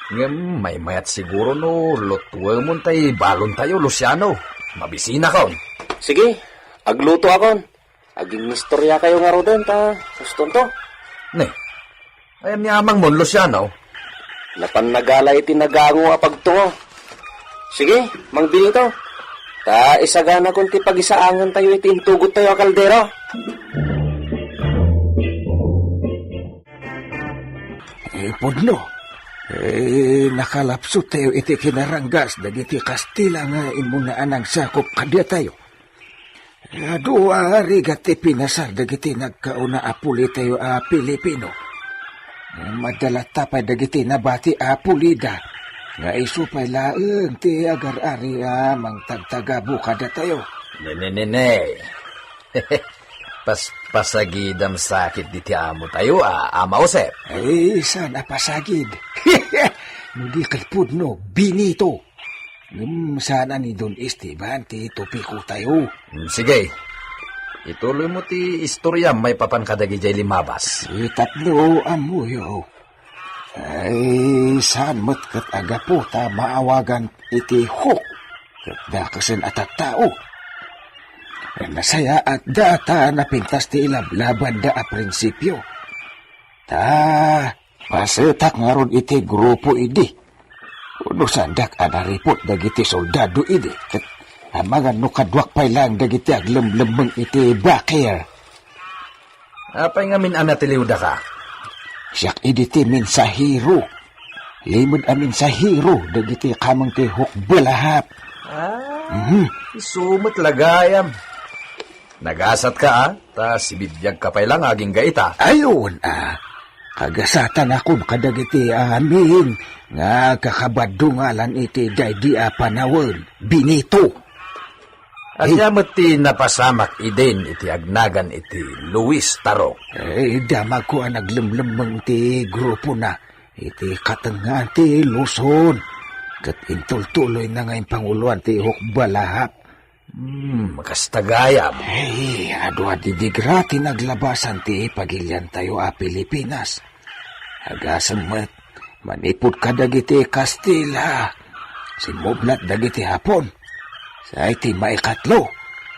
Ngem maymayat siguro no lutuemon tay balontayo, Luciano. Mabisinakon. Sige, aglutoakon. Agingistoryakayo ngaruden ta hustonto. Ne, ayan ni amangmon, Luciano? Napan nagala iti nagango a pagtungo. Sige, Mang Benito. Ta isaganakon ti pagisaangentayo iti intugottayo a kaldero. Eh, pudno, eh, nakalapsot tayo iti kinaranggas dagiti Kastila nga immuna a nangsakop kadatayo. Adu a rigat ti pinasar dagiti nagkauna a pulitayo a Pilipino. Madala ta pay dagiti nabati a pulida nga isu pay laeng ti agar-ari a mangtagtagabo kadatayo. Ne, ne, ne, ne. Pas-, pasagidam sakit diti amo tayo, a, Ama Josep. Ay, saan a pasagid? No di kay pudno, Benito. Ngem saan a ni Don Esteban ti topiko tayo. Hmm, sige. Ituloy mo ti istorya maipapan kadagijay limabas. Ti tapno ammoyo. Ay, saan met ket agapu ta maawagan iti huk ket dakesen a tattao. Nasayaat da ta napintas ti ilablabanda a prinsipio. Ta pasetak ngarud iti grupo idi. Unusandak a naripot dagiti soldado idi, ket amangan no kaduak pay laeng dagiti aglemlemmeng iti bakir. Apay ngamin a natiliwdaka? Siak idi ti mensahero. Limed a mensahero dagiti kameng ti hukbalhap. Ah, Mhm. Isu met la gayam. Nagasatka, a? Ta sibibiagka pay la nga agingga ita. Ay, wen, a. Kagasatanakon kadagiti amin nga kakabaddungalan iti daydi a panawen, Benito. Ania met ti napasamak idin iti agnagan iti Luis Tarok? Eh, damagko a naglemlemmeng ti grupona iti katengngaan ti Luzon, ket intultuloyna nga impanguloan ti hukbalhap. Hmm, kasta gayam. Ay, adu a didigra ti naglabasan ti pagiliantayo a Pilipinas. Agasem met, manipud kadagiti Kastila, simmublat dagiti Hapon. Say ti maikatlo,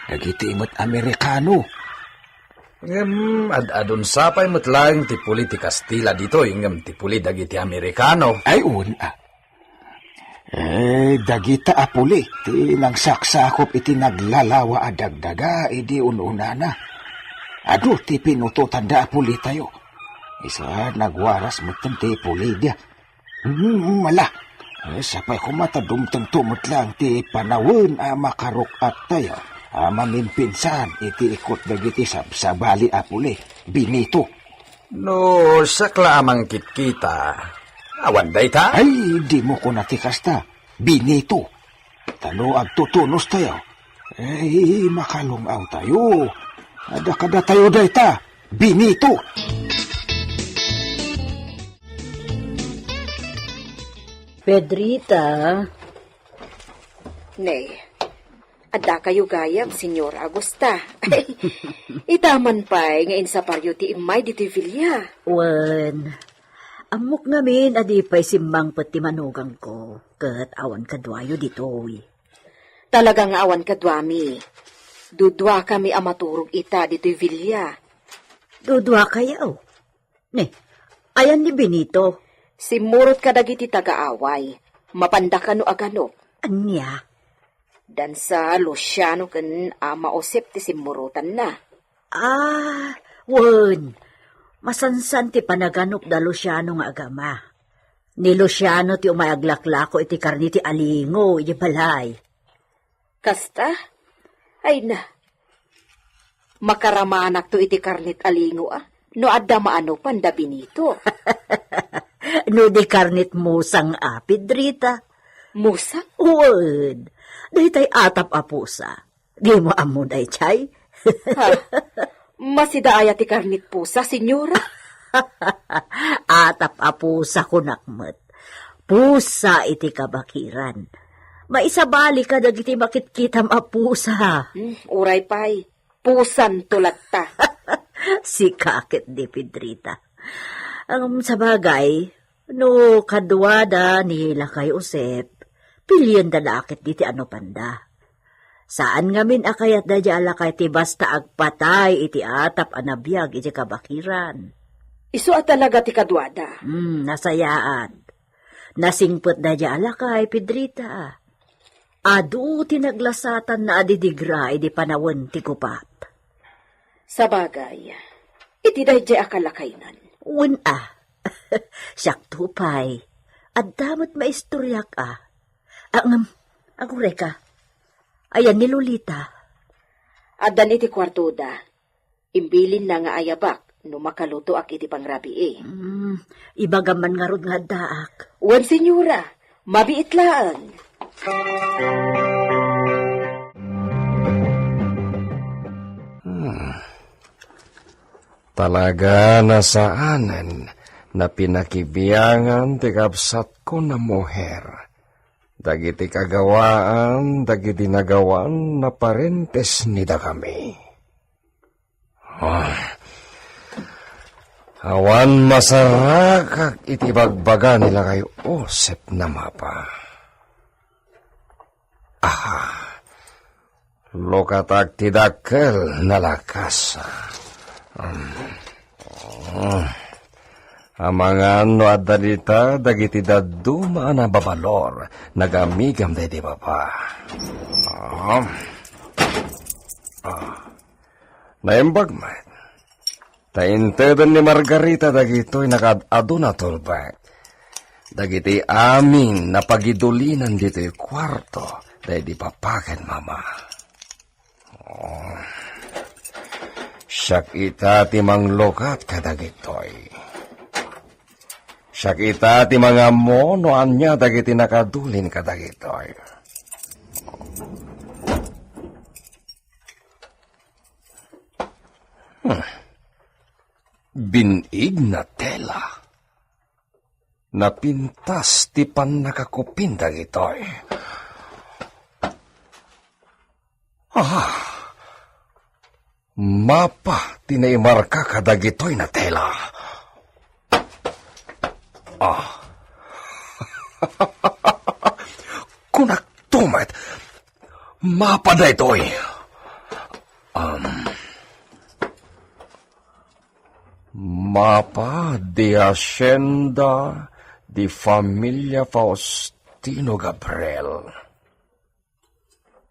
dagiti met Amerikano. Ngem ad-adun sapay met laeng ti puli ti Kastila ditoy ngem ti puli dagiti Amerikano. Ay, wen, a. Eh, dagita a puli ti nangsaksakop iti naglalawa a dagdaga idi un-unana. Adu ti pinutotanda a pulitayo. Isu a nagwaras metten ti pulida. Hmm, ala. Eh, sapay koma ta dumtengto met laeng ti panawen a makaruk-attayo a mamimpinsan iti ikut dagiti sabsabali a puli, Benito. No siak la a mangkitkita, awan dayta? Ay, dimo kuna ti kasta, Benito. Ta no agtutunostayo, eh, makalung-awtayo. Adda kadatayo dayta, Benito. Pedrita. Ne, addakayo gayam, Señor Augusta. Ita man pay nga insaparyo ti immay ditoy villa. Wen, Ammok ngamin a di pay simmangpet ti manugangko, ket awan kaduayo ditoy. Talaga nga awan kaduami. Duduakami a maturog ita ditoy villa. Duduakayo? Ne, ayan ni Benito? Simmurot kadagiti tagaaway. Mapanda kano a ganop. Ania? Dansa Luciano ken Ama Josep ti simmurotanna. Ah, wen. Masansan ti panaganop da Luciano nga agama. Ni Luciano ti umay aglaklako iti karne ti alingo iti balay. Kasta? Ay na. Makaramanakto iti karne ti alingo, a. No adda maano panda Benito. No di karne ti musang, a, Pedrita. Musang? Wen. Daytay atap a pusa. Dimo ammo daytay? Ha? Masida aya ti karne ti pusa, senyora? Atap a pusa kunak met. Pusa iti kabakiran. Maisabali ka dagiti makitkitam a pusa. Hmm, uray pay. Pusanto latta. Sika ket di, Pedrita. Ngem sabagay, no kaduada ni lakay Josep, pilienda la ket diti anupanda. Saan ngamin a kayat daydi a lakay ti basta agpatay iti atap a nabiag iti kabakiran. Isu a talaga ti kaduada. Hmm, nasayaat. Nasingpet daydi a lakay, Pedrita. Adu ti naglasatanna a didigra idi panawen ti gubat. Sabagay, iti daydiay a kalakaynan. Wen a. Siakto pay. Adda met maistoriak a. Ah, ngem, aguray ka. Ayan ni Lolita. Addan iti kuartoda. Imbilinna nga ayabak no makalutoak iti pangrabii. Mm, ibagam man ngarud nga addaak. Wen, senyora, mabiit laeng. Hmm. Talaga nasaanen na pinakibiangan ti kabsatko a muher dagiti kagawaan dagiti nagawan a parentes ni dakami. Ah. Awan masarakak iti bagbaga ni lakay Josep a mapa. Aha. Lukatak ti dakkel a lakas. Um. Oh. Amangan no adda dita dagiti dadduma a nababalor, nagamigam daydi baba. Ah. Ah. Naimbag met. Ta inteden ni Margarita dagitoy nakaad-adu a tulbek. Dagiti amin a pagidulinan ditoy kuarto, daydi papa ken mama. Oh. Siak ita ti manglukat kadagitoy. Siak ita ti mangammo no ania dagiti nakadulin kadagitoy. Hmm. Bin-ig a tela. Napintas ti pannakakupin dagitoy. Ah, mapa ti naimarka kadagitoy a tela. Ah. Kunakto met, mapa daytoy. Um, mapa di hacienda di familia Faustino Gabriel.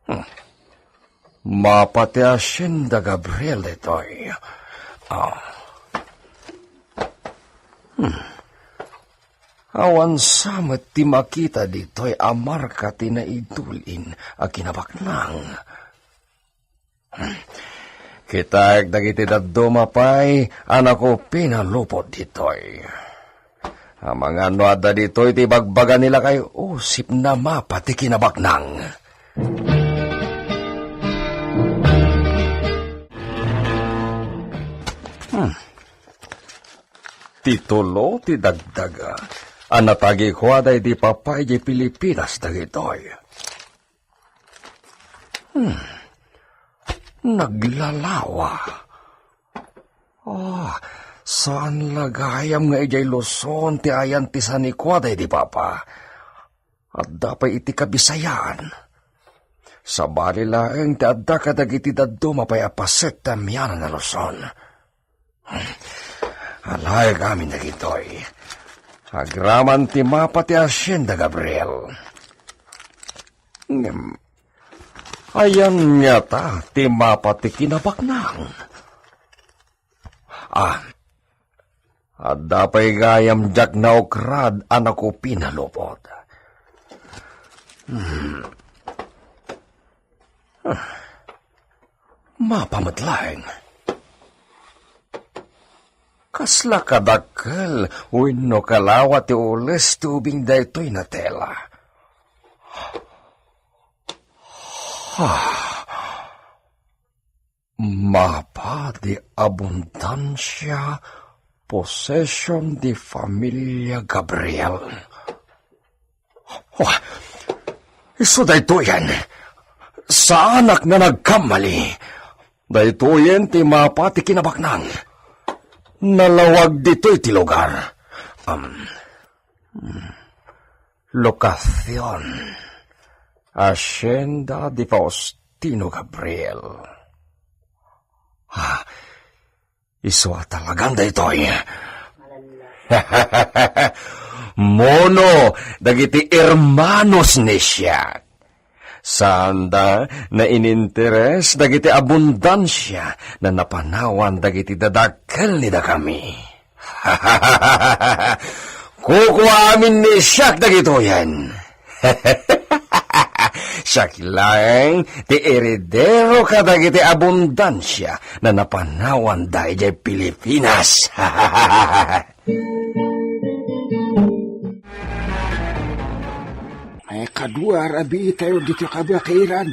Hmm. Mapa ti hacienda Gabriel ditoy. Ah. Hmm. Awan sa met ti makita ditoy a marka ti naidulin a kinabaknang. Hmm. Kitaek dagiti dadduma pay a nakupin a lupot ditoy. Amangan no adda ditoy ti bagbaga ni lakay Josep a mapa ti kinabaknang. Hmm. Ti tulo ti dagdaga a natagikuada idi papa idi Pilipinas dagitoy. Hmm. Naglalawa. Oh, Saan la gayam nga idiay Luzon ti ayan ti sanikua daydi papa. Adda pay iti Kabisayaan. Sabali laeng ti adda kadagiti dadduma pay a paset ti amianan a Luzon. Alaek amin dagitoy. Agraman ti mapa ti Hacienda Gabriel. Ngem, ayan ngata ti mapa ti kinabaknang? Ah, adda pay gayam diak naukrad a nakupina lupot. Hmm. Ah. Mapa met laeng. Kasla kadakkel wenno kalawa ti ules ti ubing daytoy a tela. Ah. Mapa de Abundancia, Possession de Familia Gabriel. Wah, isu daytoyen. Saanak nga nagkamali. Daytoyen ti mapa ti kinabaknang. Nalawag ditoy ti lugar. Um, hmm. Locacion. Hacienda de Faustino Gabriel. Ah, isu a talagan daytoy. Mono dagiti hermanos ni Siak. Saanda naininteres dagiti abundansia na napanawan dagiti dadakkel ni dakami. Kukua amin ni Siak dagitoyen. Siak laeng ti eredero kadagiti abundansia na napanawanda idiay Pilipinas. Ay, kadua, rabiitayo ditoy kabakiran.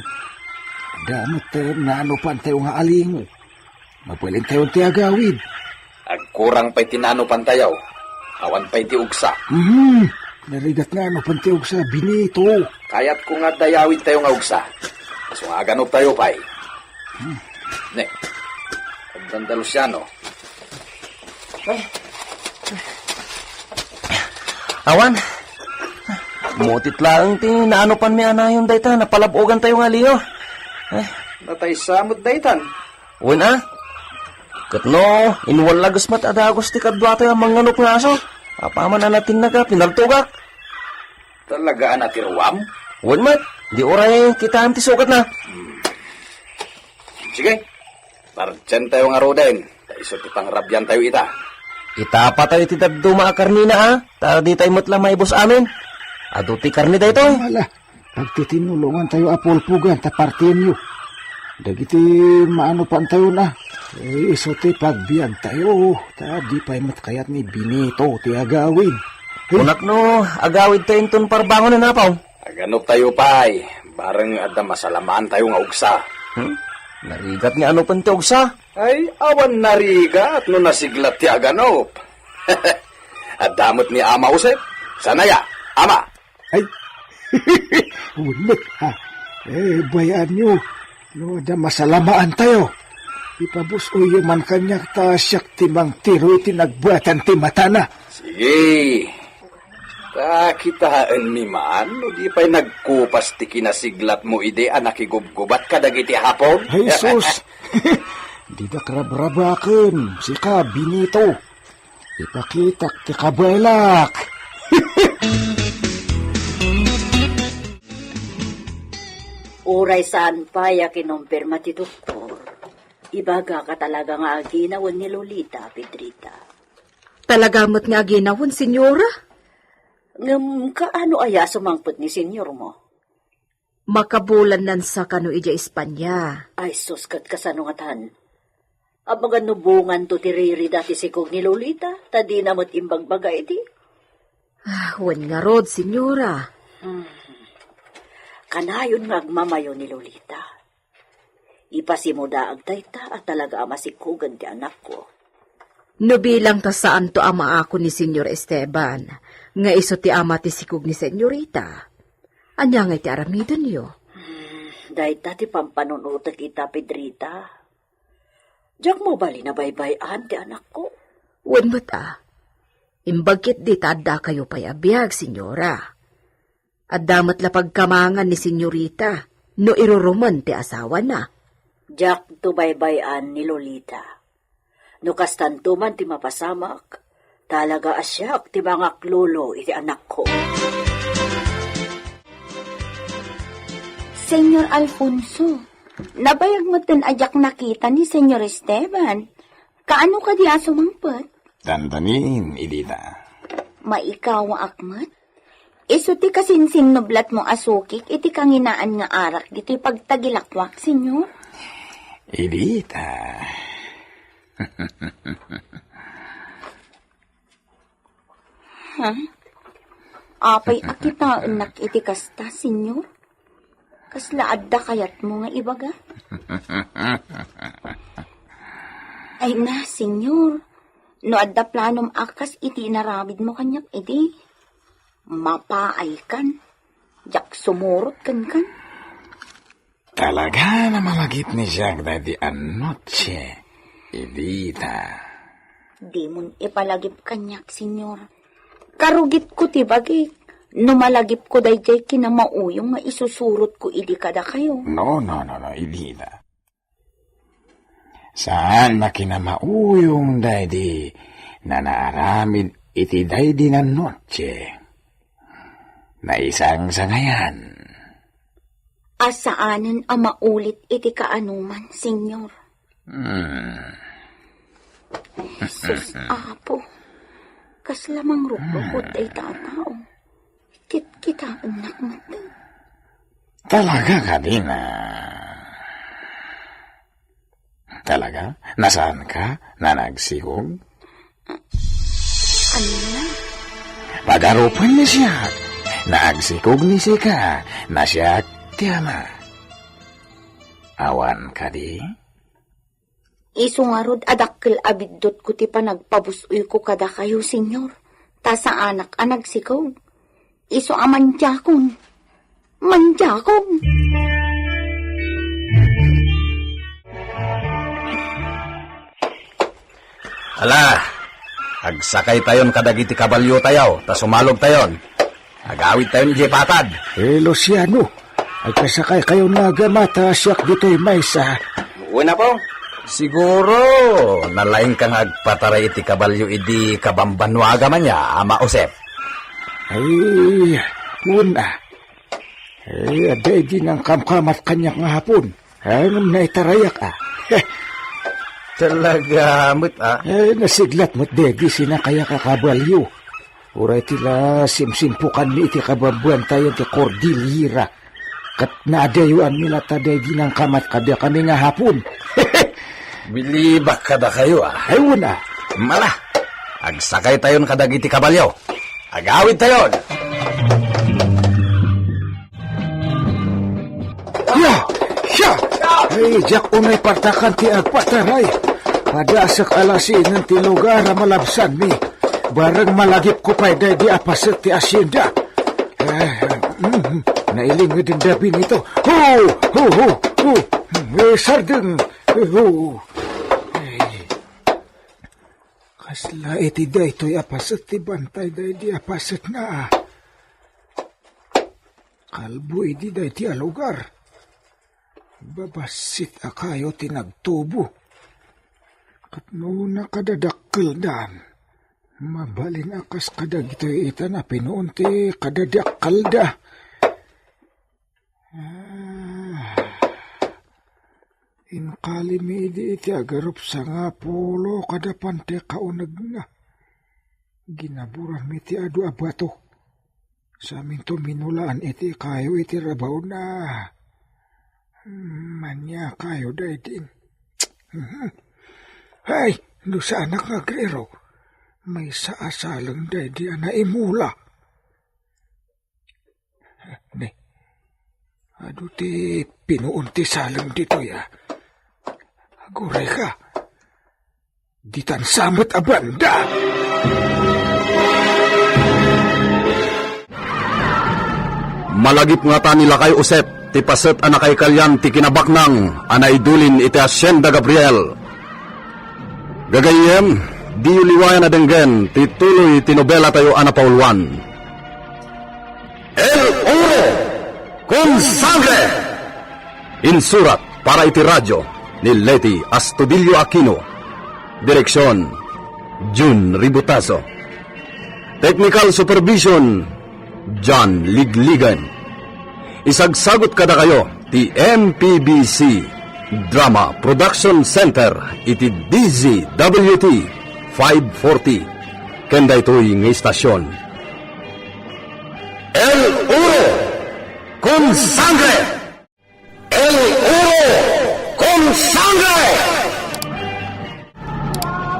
Adda met ti naanopantayo nga alingo. Mabalintayon ti agawid. Agkurang pay ti naanopantayo. Awan pay ti ugsa. Hmm, narigat nga anopan ti ugsa, Benito. Kayatko nga adda yawidtayo nga ugsa. Isu nga aganoptayo pay. Hmm. Ne, agdanda Luciano. Ay. Awan. Mutit laeng ti naanopanmi a nayon dayta, napalab-ogantayo nga aliyo. Ay. Natay sa met daytan. Wen a? Ket no, inwallages met a dagus ti kaduatoy a manganop nga aso. Apaman a natinnaga, pinaltogak. Talaga a natiruam? Wen met, di uray kitaem ti sukat na. Hmm. Sige, partientayo ngaruden, ta isu ti pangrabiantayo ita. Itapatayo ti dadduma a karnina a, ta ditay met la maibus amin. Adu ti karni daytoy. Ala, pagtitinulongantayo a pulpugan ta partienyo. Dagiti maanopantayo na, eh, isu ti pagbiagtayo, ta di pay met kayat ni Benito ti agawid. Eh. Kunak no, agawidtayo inton parbangon a napaw. Aganoptayo pay, bareng adda masalamaantayo nga ugsa. Hmm? Narigat nga anopen ti ugsa? Ay, awan narigat no nasiglat ti aganop. Adda met ni Ama Josep. Sanaya, Ama. Ay, wen met, ha? Eh, bayaanyo. No adda masalamaantayo, ipabus-oyyo man kaniak ta siak ti mangtiro iti nagbatan ti matana. Sige. Ta kitaenmi man no di pay nagkupas ti kinasiglatmo idi a nakigubgubat kadagiti Hapon. Ay, sus! Didak rabrabaken, sika, Benito. Ipakitak ti kabaelak. Uray saan pay a kinumpirma ti doktor, ibagak a talaga nga aginawen ni Lolita, Pedrita. Talaga met nga aginawen, Senyora? Ngem kaano aya a sumangpet ni senyormo? Makabulan nansa kano idiay Espanya. Ay sus, ket kasano ngatan? Amangan no bunganto ti ririda ti sikog ni Lolita, ta dina met imbagbaga idi? Ah, wen ngarud, Senyora. Hmm. Kanayon nga agmamayo ni Lolita. Ipasimudaag dayta a talaga a masikogen ti anakko. No bilang ta saanto a maako ni Senyor Esteban, nga isu ti ama ti sikog ni Senyorita, ania ngay ti aramidenyo? Hmm, dayta ti pampanunotek ita, Pedrita. Diak mabalin a baybay-an ti anakko. Wen met a, imbag ketdi ta addakayo pay a biag, Senyora. Adda met la pagkamangan ni Senyorita no irurumen ti asawana. Diakto baybay-an ni Lolita. No kastanto man ti mapasamak, talaga a siak ti mangaklolo iti anakko. Senyor Alfonso, nabayag metten a diak nakita ni Senyor Esteban. Kaano kadi a sumangpet? Dandanin, Edita. Maikawaak met? Isu ti kasinsinnublatmo a sukik iti kanginaan nga arak ditoy pagtagilakwak, Senyor? Edita. Ha? Apay a kitaennak iti kasta, Senyor? Kasla adda kayatmo nga ibaga? Ay na, Senyor. No adda planom a kas iti inaramidmo kaniak idi, mapaaykan. Diak sumurot kenkan. Talaga a malagipmi siak daydi a notsie, Edita. Dimon ipalagip kaniak, Senyor. Karugitko ti bagik. No malagipko daydiay kinamauyong nga isusurotko idi kadakayo. No, no, no, no, Edita. Saan a kinamauyong daydi a naaramid iti daydi a notsie. Naisangsangayan. A saanen a maulit iti kaanoman, Senyor. Hmm. Sus, Apo, kasla mangrukrukot dayta a tao. Kitkitaennak met. Talaga kadi a? Talaga? Nasaanka a nagsikog? Ania? Pagarupen ni siak. Nagsikog ni sika, a siak ti ama. Awan kadi? Isu ngarud a dakkel a biddutko ti panagpabus-oyko kadakayo, Senyor, ta saanak a nagsikog. Isu a mandiakon. Mandiakon! Ala, agsakaytayon kadagiti kabaliotayo, ta sumalogtayon. Agawidtayon idiay patad. Eh, Luciano, agkasakaykayon nga agama ta siak ditoy maysa. Wen, Apo. Siguro, nalaingka nga agpataray iti kabalio idi kabambanua agama nia, Ama Josep. Ay, wen a. Eh, adda idi nangkamkamat kaniak nga Hapon. Ay, ngem naitarayak a. Talaga met a. Eh, nasiglat met daydi sinakayak a kabalio. Uray ti la simsimpukanmi iti kababbuantayo ti Cordillera. Ket naadayoanmi latta daydi nangkamat kadakami nga Hapon. Bilibak kadakayo a. Ay, wen a. Mala, agsakaytayon kadagiti kabalio. Agawidtayon. Ya! Ya! Ay, diak unay partakan ti agpataray. Padasek a lasingen ti lugar a malabsanmi. Bareng malagipko pay daydi a paset ti asienda. Ah, mm, nailingeden da Benito. Ho! Ho, ho, ho! Eh, sardeng! Ho! Ay. Kasla iti daytoy a paset ti bantay daydi a pasetna a. Kalbo idi daydi a lugar. Babassit a kayo ti nagtubo. Ket no nakadadakkeldan, mabalin a kas kadagitoy ita a pinuon ti kadadakkelda. Ah. Inkalimi idi iti agarup sangapulo kada pante kaunegna. Ginaburanmi ti adu a bato. Saminto minulaan iti kayo iti rabaw na. Mania kayo daydi. Mhm. Ay, no saanak nga agrero. Maysa a saleng daydi a naimula. Ne, adu ti pinuon ti saleng ditoy a. Aguray ka. Ditan sa met a banda. Malagip ngata ni Lakay Josep ti paset a nakaikalian ti kinabaknang a naidulin iti Hacienda Gabriel. Gagayyem, Diyo liwayan a denggen ti tuloy ti nobelatayo a napauluan. El Oro con Sangre! Insurat para iti radyo ni Leti Astudillo Aquino. Direksyon, Jun Ributazo. Technical supervision, John Ligligan. Isagsagut kadakayo ti M P B C Drama Production Center iti D Z W T five forty. Ken daytoy nga istasyon. El Oro con Sangre! El Oro con Sangre!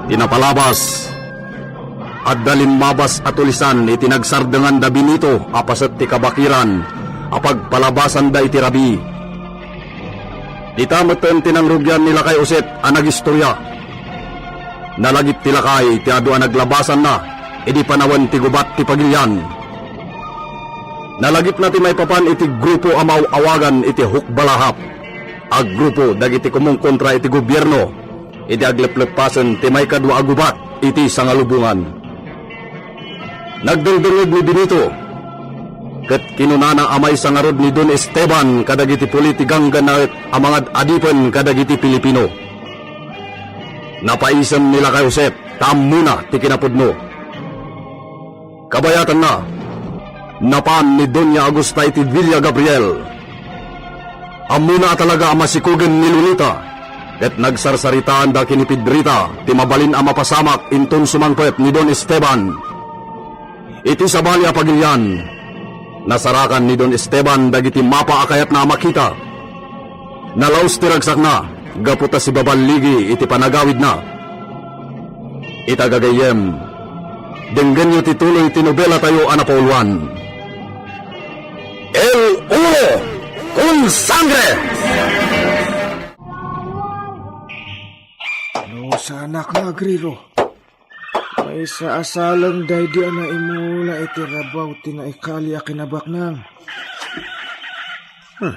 Ti napalabas, adda limmabas a tulisan iti nagsardengan da Benito a paset ti kabakiran a pagpalabasanda iti rabii. Dita metten ti nangrugian ni Lakay Josep a nagistorya. Nalagip ti lakay ti adu a naglabasanna idi panawen ti gubat ti pagilian. Nalagipna ti maipapan iti grupo a maaw-awagan iti Hukbalahap a grupo dagiti kumungkontra iti gobierno idi aglepleppasen ti maikadua a gubat iti Sangalubongan. Nagdengdengngeg ni Benito, ket kinunana a maysa ngarud ni Don Esteban kadagiti puli ti ganggannaet a mangad-adipen kadagiti Pilipino. Napaisem ni Lakay Josep ta ammona ti kinapudno. Kabayatanna, napan ni Doña Augusta iti Villa Gabriel. Ammona a talaga a masikogen ni Lolita, ket nagsarsaritaanda ken ni Pedrita ti mabalin a mapasamak inton sumangpet ni Don Esteban. Iti sabali a pagilian, nasarakan ni Don Esteban dagiti mapa a kayatna a makita. Nalaus ti ragsakna gapu ta sibaballigi iti panagawidna. Ita gagayyem, denggenyo ti tuloy ti nobelatayo a napauluan. El Oro con Sangre! No, sanak nga agriro. Maysa a saleng daydi a naimula iti rabaw ti naikali a kinabaknang. Hmm.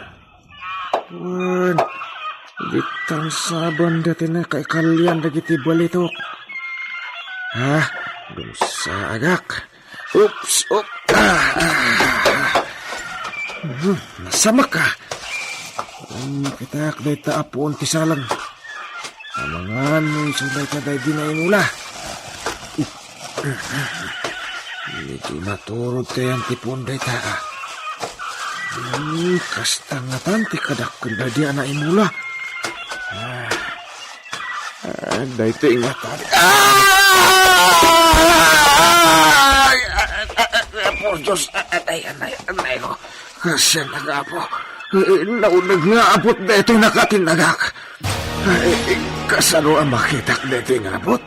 Wen, ditan saban dati nakaikalian dagiti balitok. Ha? Dumsa agak. Oops, op. Ah, ah, ah. Hmm, nasamak ka. Ang kitak dayta a puon ti saleng. Amangan no isu dayta daydi naimula. Medyo naturod kayan ti puon dayta, ah. Hmm, kasta ngatan ti kadakkel daydi a naimula. Ah, ah, daytoy ngatan. Ah! Ay, ay, ay, ay, por Diyos, ay, ay, ay, ay, ay, ko. Kasyan nga, Apo. Eh, nauneg nga abot daytoy nakatinagak. Ay, kasano a makitak daytoy nga abot?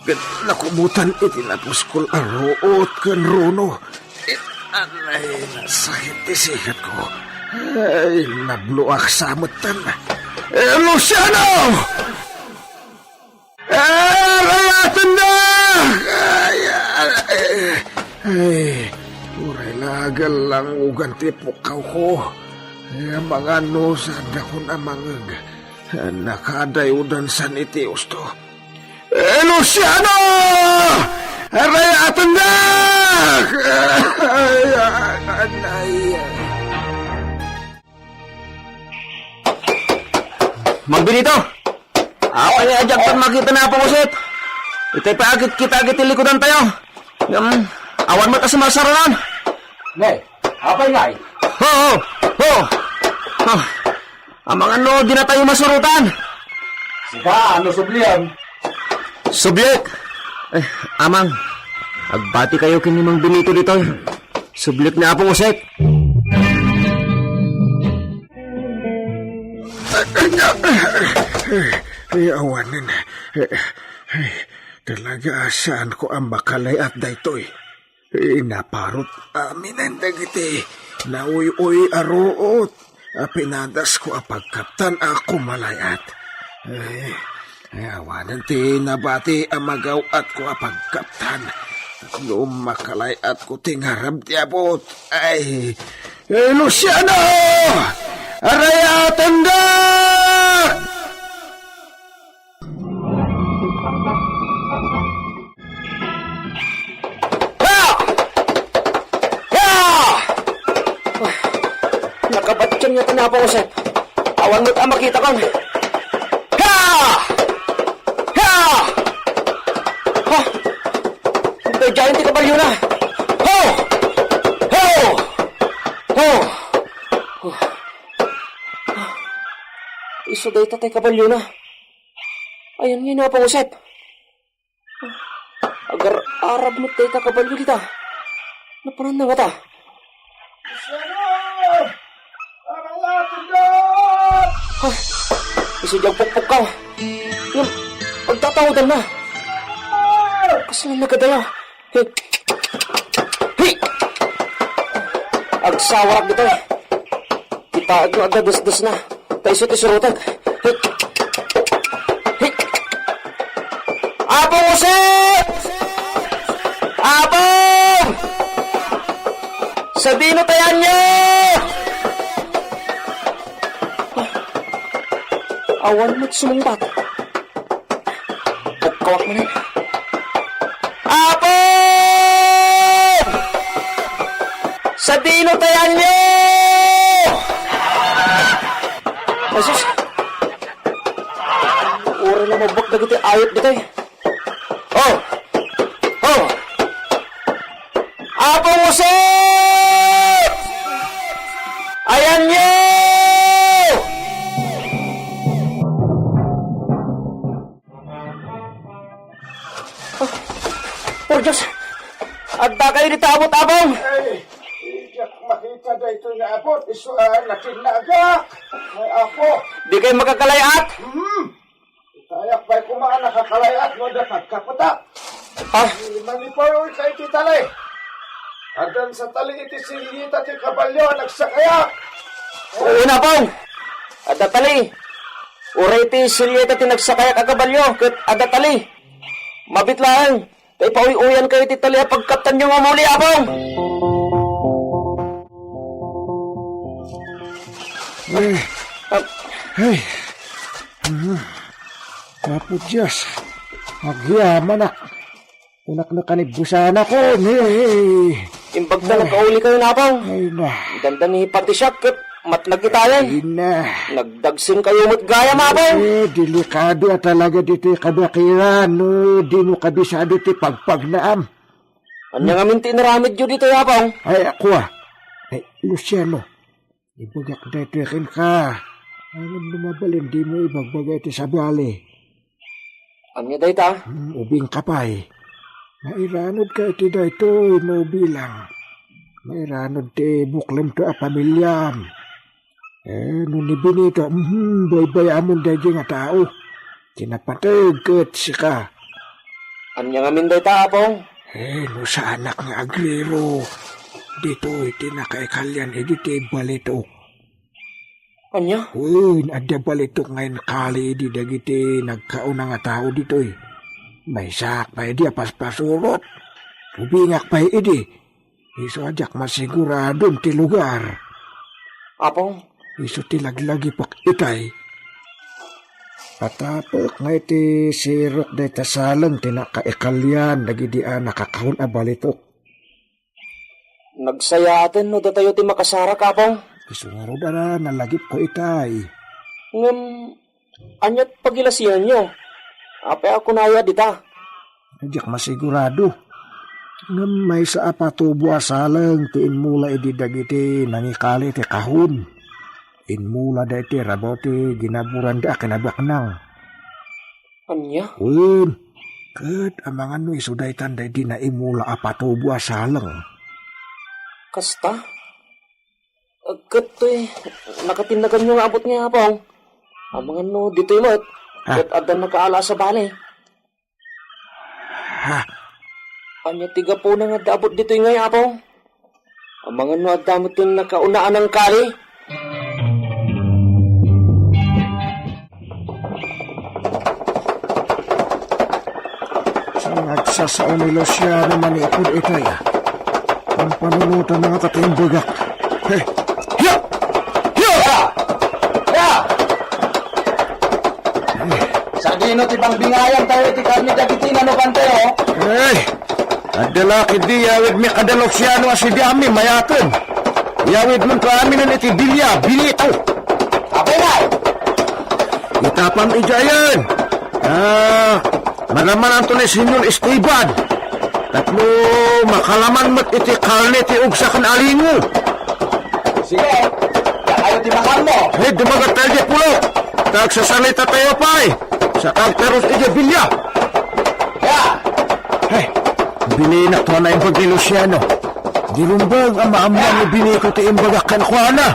Ket nakubotan iti napuskol a ruot ken runo. Eh, anay, nasakit ti sikatko. Ay, nabloak sa metten. Eh, Luciano! Eh, rayatenda! Ay, ay, ay, uray la agallangugan ti pukkawko. Ay, amangan no saandakon a mangngeg. Nakadayodan san iti usto. Eh, Luciano! Rayatenda! Ay, ay, ay, ay. Mang Benito! Apay nga diak makita ni Apo Josep? Itay pa agit kita agit ti likudan tayo. Ngem, awan met a sumarsaranan. Ne, apay ngay? Ho, ho, ho. Ah, amangan no, di na tayo masurutan. Sika, ano sublian? Subliek! Eh, Amang, agbati kayo ken ni Mang Benito ditoy. Subliek ni Apo Josep. Ay, awanen. Ay, talaga, saanko a makalay-at daytoy. Inaparot aminen dagiti nauy-uy a ruot a pinadasko a pagkaptan a kumalay-at. Ay, awanen ti nabati a magaw-atko a pagkaptan. No makalay-atko ti ngarab ti abot. Ay, eh, Luciano! Arayatendak! Awan met a makitakon. Ha! Ha! Ha! Daydiayen ti kabaliona. Ho! Ho! Ho! Isu dayta ti kabaliona. Ayan nga ni Apo Josep. Agar-arab met dayta kabalio dita. Napanan na ngata? Siya na! Aray, atin na! Ha? Isu diay agpukpukkaw. Ngem, agtataodan na. Kasla nagkadayo. Hey! Hey! Agsawarak ditoy. Kitaek no agdadesdes na. Ta isu ti surotek. Hey! Hey! Apo Jose! Apo! Sadino ti ayanyo? Awan met sumungbat. Pukkaw manen. Apo! Sadino ti ayanyo? Ay, sus. Uray la mabuak dagiti ayat ditoy. Oh! Oh! Apo Jose! Ayanyo! Oh, por Dios! Adda kayo dita, Apong! Ay, diak makita daytoy nga Apo. Isu a nakinnagak. Ay, Apo. Di kayo makakalay-at? Hmm. Itayak pay koma a nakakalay-at no adda pagkaputak. Ah. Mangiparoy ka iti tali. Addan sa tali iti silyeta ti kabalio a nagsakayak. Wen, Apong. Adda tali. Uray iti silyeta ti nagsakayak a kabalio ket adda tali. Mabit laeng. Ta ipauy-uyan kayo iti tali a pagkaptanyo nga umuli, Apong. Ay. Ah. Ay. Apo Dios, agyamanak. Kunak no kanibbusanakon, eh. Imbag ta nakauli kayo, Apong. Ay, na. Dandani pati siak ket matnag itayen. Ay, na. Nagdagsen kayo met gayam, Apong. Eh, delikado a talaga ditoy kabakiran, no dimo kabisado ti pagpagnaam. Ania ngamin ti inaramidyo ditoy, Apong? Ay, ako, ah. Ay, Luciano. Ibagak daytoy kenka. Ngem no mabalin, dimo ibagbaga iti sabali. Ania dayta? Hmm, ubingka pay. Mairanudka iti daytoy no bilang. Mairanudka ti buklemto a pamiliam. Eh, no ni Benito, mhm, baybay-amon daydiay nga tao. Ti napateg ket sika. Ania ngamin dayta, Apong? Eh, no saanak nga agrero, ditoy ti nakaikalian idi ti balitok. Ania? Wen, adda balitok nga inkali idi dagiti nagkauna nga tao ditoy. Maysaak pay idi a paspasurot. Ubingak pay idi. Isu a diak masiguradon ti lugar. Apong? Isu ti laglagipek itay. Patapek nga iti sirok dayta saleng ti nakaikalian dagidi a nakakahun a balitok. Nagsayaaten no datayo ti makasarak, Apong. Isu ngarud a nalagipko itay. Ngem, aniat pagilasianyo? Apay a kunayo a dita? Diak masigurado. Ngem maysa a patubo a saleng ti immula idi dagiti nangikali ti kahun. Immula daytoy rabaw ti ginaburanda a kinabaknang. Ania? Wen, ket amangan no isu daytan daydi naimmula a patubo a saleng. Kasta? Ket toy nakatinnaganyo nga abut nga, Apong? Amangan no ditoy met, ah, ket adda nakaala a sabali. Ha? Ania ti gapuna nga adda abut ditoy ngay, Apong? Amangan no adda met ti nakauna a nangkali? Sa nagsasao ni Luciano manipud itay, ah. Ang panunutan na nga tatay ang bagak. Hey! Hiya! Hiya! Hiya! Sadino ti pangbingayan tayo iti karne dagiti nanukan tayo? Ay, adda la ketdi yawidmi kada Luciano a sidiami, mayaten. Yawidmonto aminen iti bilia, Benito. Apay ngay? Itapam idiayen. Ah, maramananto ni Senyor Esteban. Tapno makalaman met iti karne ti ugsa ken alingo. Sige, dakayo ti makanmo. Hey, dumagat tayo di pulo. Tagsasalita tayo pay. Sa tagterus iti bilya. Ya! Hey, bilinak to na imbag ni Luciano. Di rumbag a maammo ni Benito ti imbagak kenkuana.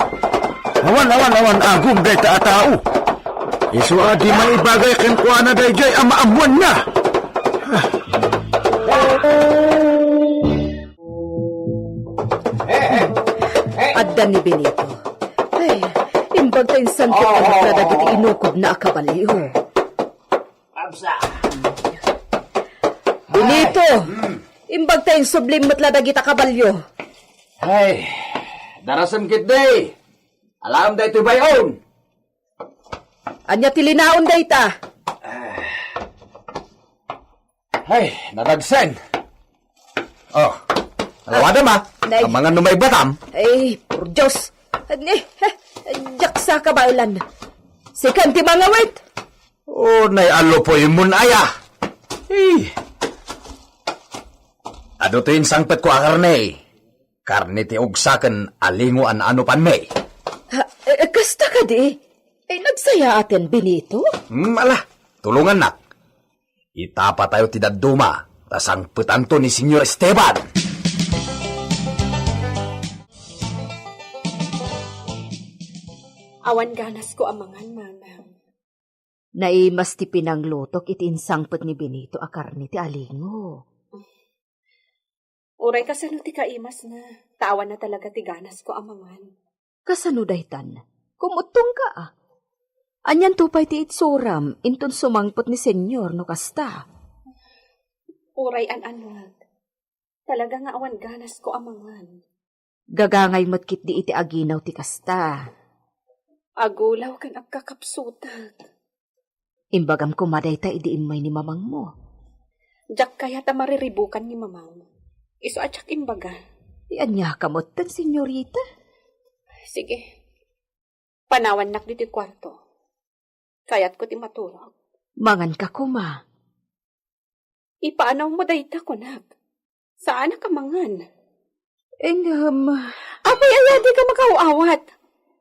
Awan, awan, awan, agum dayta a tao. Isu a di maibagay kenkuana dayjay a maammuanna. Adda ni Benito. Ay, imbag ta insangpet na dagiti inukodna a kabalio. Absa. Benito, imbag ta insublim met la dagita kabalio. Ay, darasem ketdi. Alam daytoy bay-on. Ania ti linaon dayta? Ay, naragseng. Oh, alawadam a. Nay. Amangan no maibatam. Ay, por Dios. Ni, diak sa kabaelan. Sikan ti mangawit. Oh, nay alupoy mon aya. Hey. Adu to insangpet ko a karne. Karne ti ugsa ken alingo a naanupanmi. Ha, eh, kasta kadi? Eh, nagsayaaten, Benito? Hmm, ala, tulongannak. Itapa tayo ti dadduma, ta sangpetanto ni Senyor Esteban. Awan ganas ko a mangan, Mamang. Naimas ti pinanglutok iti insangpet ni Benito a karne ti alingo. Uray kasano ti kaimasna, ta awan na talaga ti ganas ko a mangan. Kasano daytan? Kumuttongka a. Anianto pay ti itsuram inton sumangpet ni Senyor no kasta? Uray an-anuak. Talaga nga awan ganas ko a mangan. Gagangay met ketdi iti aginaw ti kasta. Agulaw ken agkakapsutak. Imbagam koma dayta idi immay ni mamangmo. Diak kayat a mariribukan ni mamang. Isu a diak imbaga. Ti ania ka metten, senyorita? Sige. Panawannak ditoy kuarto. Kayatko ti maturog. Manganka koma. Ipaanawmo dayta, kunak. Saanak a mangan. Ngem, apay aya dika makaaw-awat?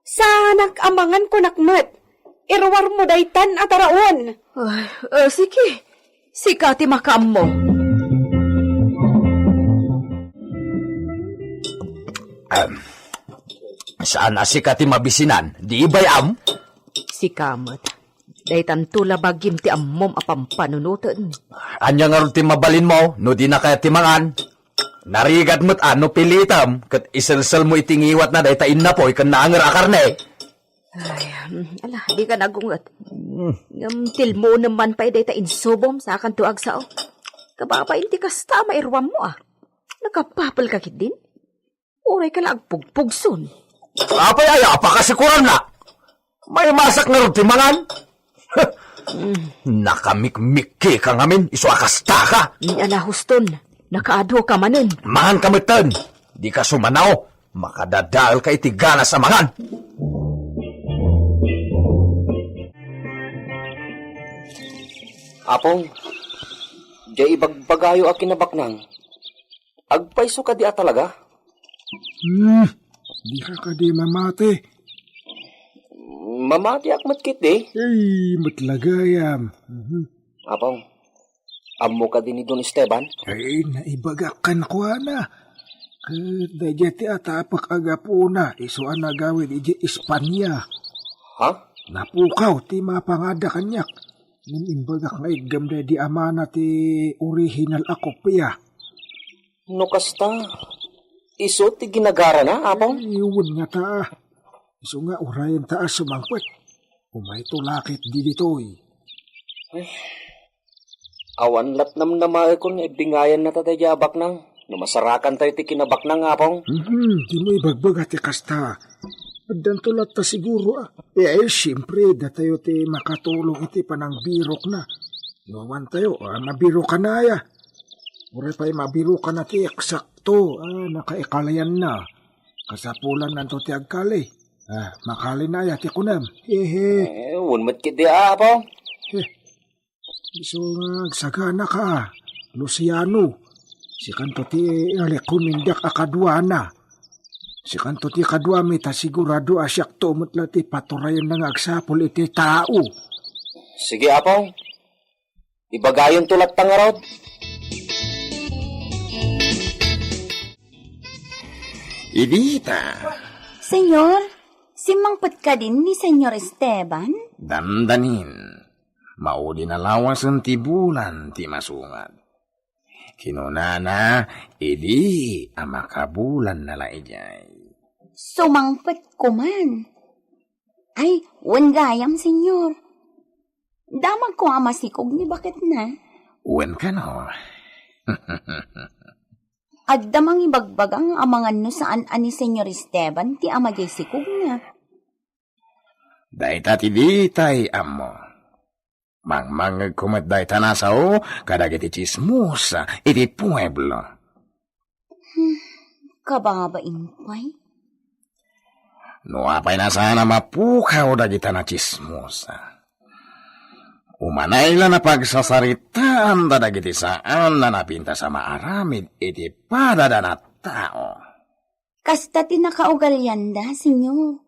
Saanak a mangan, kunak met. Iruarmo daytan a taraon. Ah, ah, sige. Sika ti makaammo. Ahem. Saan a sika ti mabisinan, di bay-am? Sika met. Daytanto la bagim ti ammom a pampanunoten. Ania ngarud ti mabalinmo no dina kayat ti mangan? Narigat met a no pilitem ket iselselmo iti ngiwatna dayta innapoy ken naanger a karne. Ay, mm, ala, dika nagunget. Mm. Ngem tilmonem man pay dayta insubom, sakanto agsao. Kababain ti kasta a mairuammo, a. Nakapapelka ketdin? Uray ka la agpugpugson. Apay aya a pakasikuranna? Maimasak ngarud ti mangan? Nakamikmikki ka ngamin, isu a kasta ka. Ni ala, huston, nakaadu ka manen. Mangan ka metten. Di ka sumanaw. Makadadael ka iti ganas a mangan. Apong, diay ibagbagayo a kinabaknang. Agpayso kadi a talaga? Hmm, dika kadi mamati? Mamatiak met ketdi. Ay, met la gayam. Mhm. Apong, ammo kadi ni Don Esteban? Ay, naibagak kenkuana. Ket daydiay ti atapek a gapuna, isu a nagawid idiay Espania. Ha? Napukaw ti mapangadda kaniak. Ngem imbagak nga iggem daydi amana ti orihinal a kopia. No kasta, isu ti ginagarana, Apong? Ay, wen ngata. Isu nga urayenta a sumangpet. Umayto la ketdi ditoy. Ay, awan lat namnamaekon nga ibbingayannata daydiay a baknang. No masarakantayo ti kinabaknang, Apong? Mhm, dimo ibagbaga ti kasta. Addanto latta siguro, a. Eh, ay, siempre, datayo ti makatulong iti panangbirokna. No awantayo, a, mabirokan aya. Uray pay mabirokan ti eksakto a nakaikalayanna. Kasapulannanto ti agkali. Ah, makalin aya ti kunem. Hehe. Eh, wen met ketdi, Apo. Eh, isu nga agsaganaka, Luciano. Sikanto ti recommendek a kaduana. Sikanto ti kaduami ta sigurado a siakto met la ti paturayenna nga agsapul iti tao. Sige, Apo. Ibagayonto latta ngarud. Idita. Senyor, simmangpet kadin ni Senyor Esteban? Dandanin. Maudi na lawasen ti bulan ti masungad. Kinunana, idi a makabulan na la idiay. Sumangpet koman. Ay, wen gayam, Senyor. Damagko a masikog ni baketna. Wen kano? Adda mangibagbaga nga amangan no saan a ni Senyor Esteban ti ama diay sikogna. Dayta ti ditay ammo. Mangmangngegko met dayta a sao kadagiti tsismosa iti pueblo. Hmm, kababain pay. No apay a saan a mapukaw dagita a tsismosa. Umanay la a pagsasaritaanda dagiti saan a napintas a maaramid iti padadanan a tao. Kasta ti nakaugalianda, Senyor.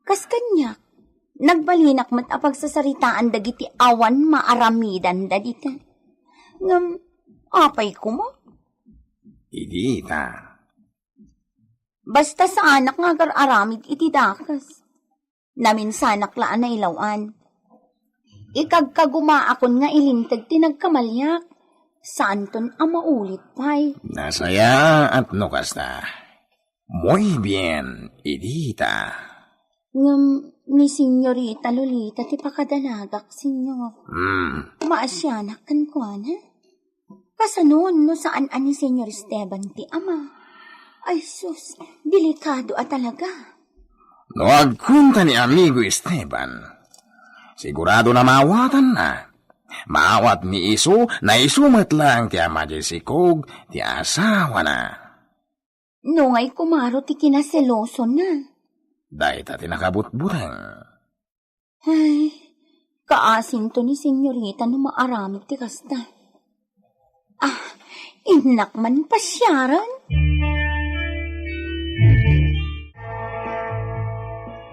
Kas kaniak, nagbalinak met a pagsasaritaan dagiti awan maaramidanda dita. Ngem, apay koma? Idi ita. Basta saanak nga agar-aramid iti dakes. Naminsanak la a nailaw-an. Ikagkagumaakon nga ilinteg ti nagkamaliak. Saanton a maulit pay. Nasayaat no kasta. Muy bien, Idita. Ngem ni Senyorita Lolita ti pakadanagak, Senyor. Hmm. Maasianak kenkuana? Kasanon no saan a ni Senyor Esteban ti ama? Ay sus, delikado a talaga. No agkunta ni Amigo Esteban, sigurado a maawatanna. Maawat ni isu, no isu met laeng ti ama diay sikog ti asawana. Nungay kumaro ti kinaselosona. Dayta ti nakabutbuteng. Ay, kaasinto ni Senyorita no maaramid ti kasta. Ah, innak man pasiaran.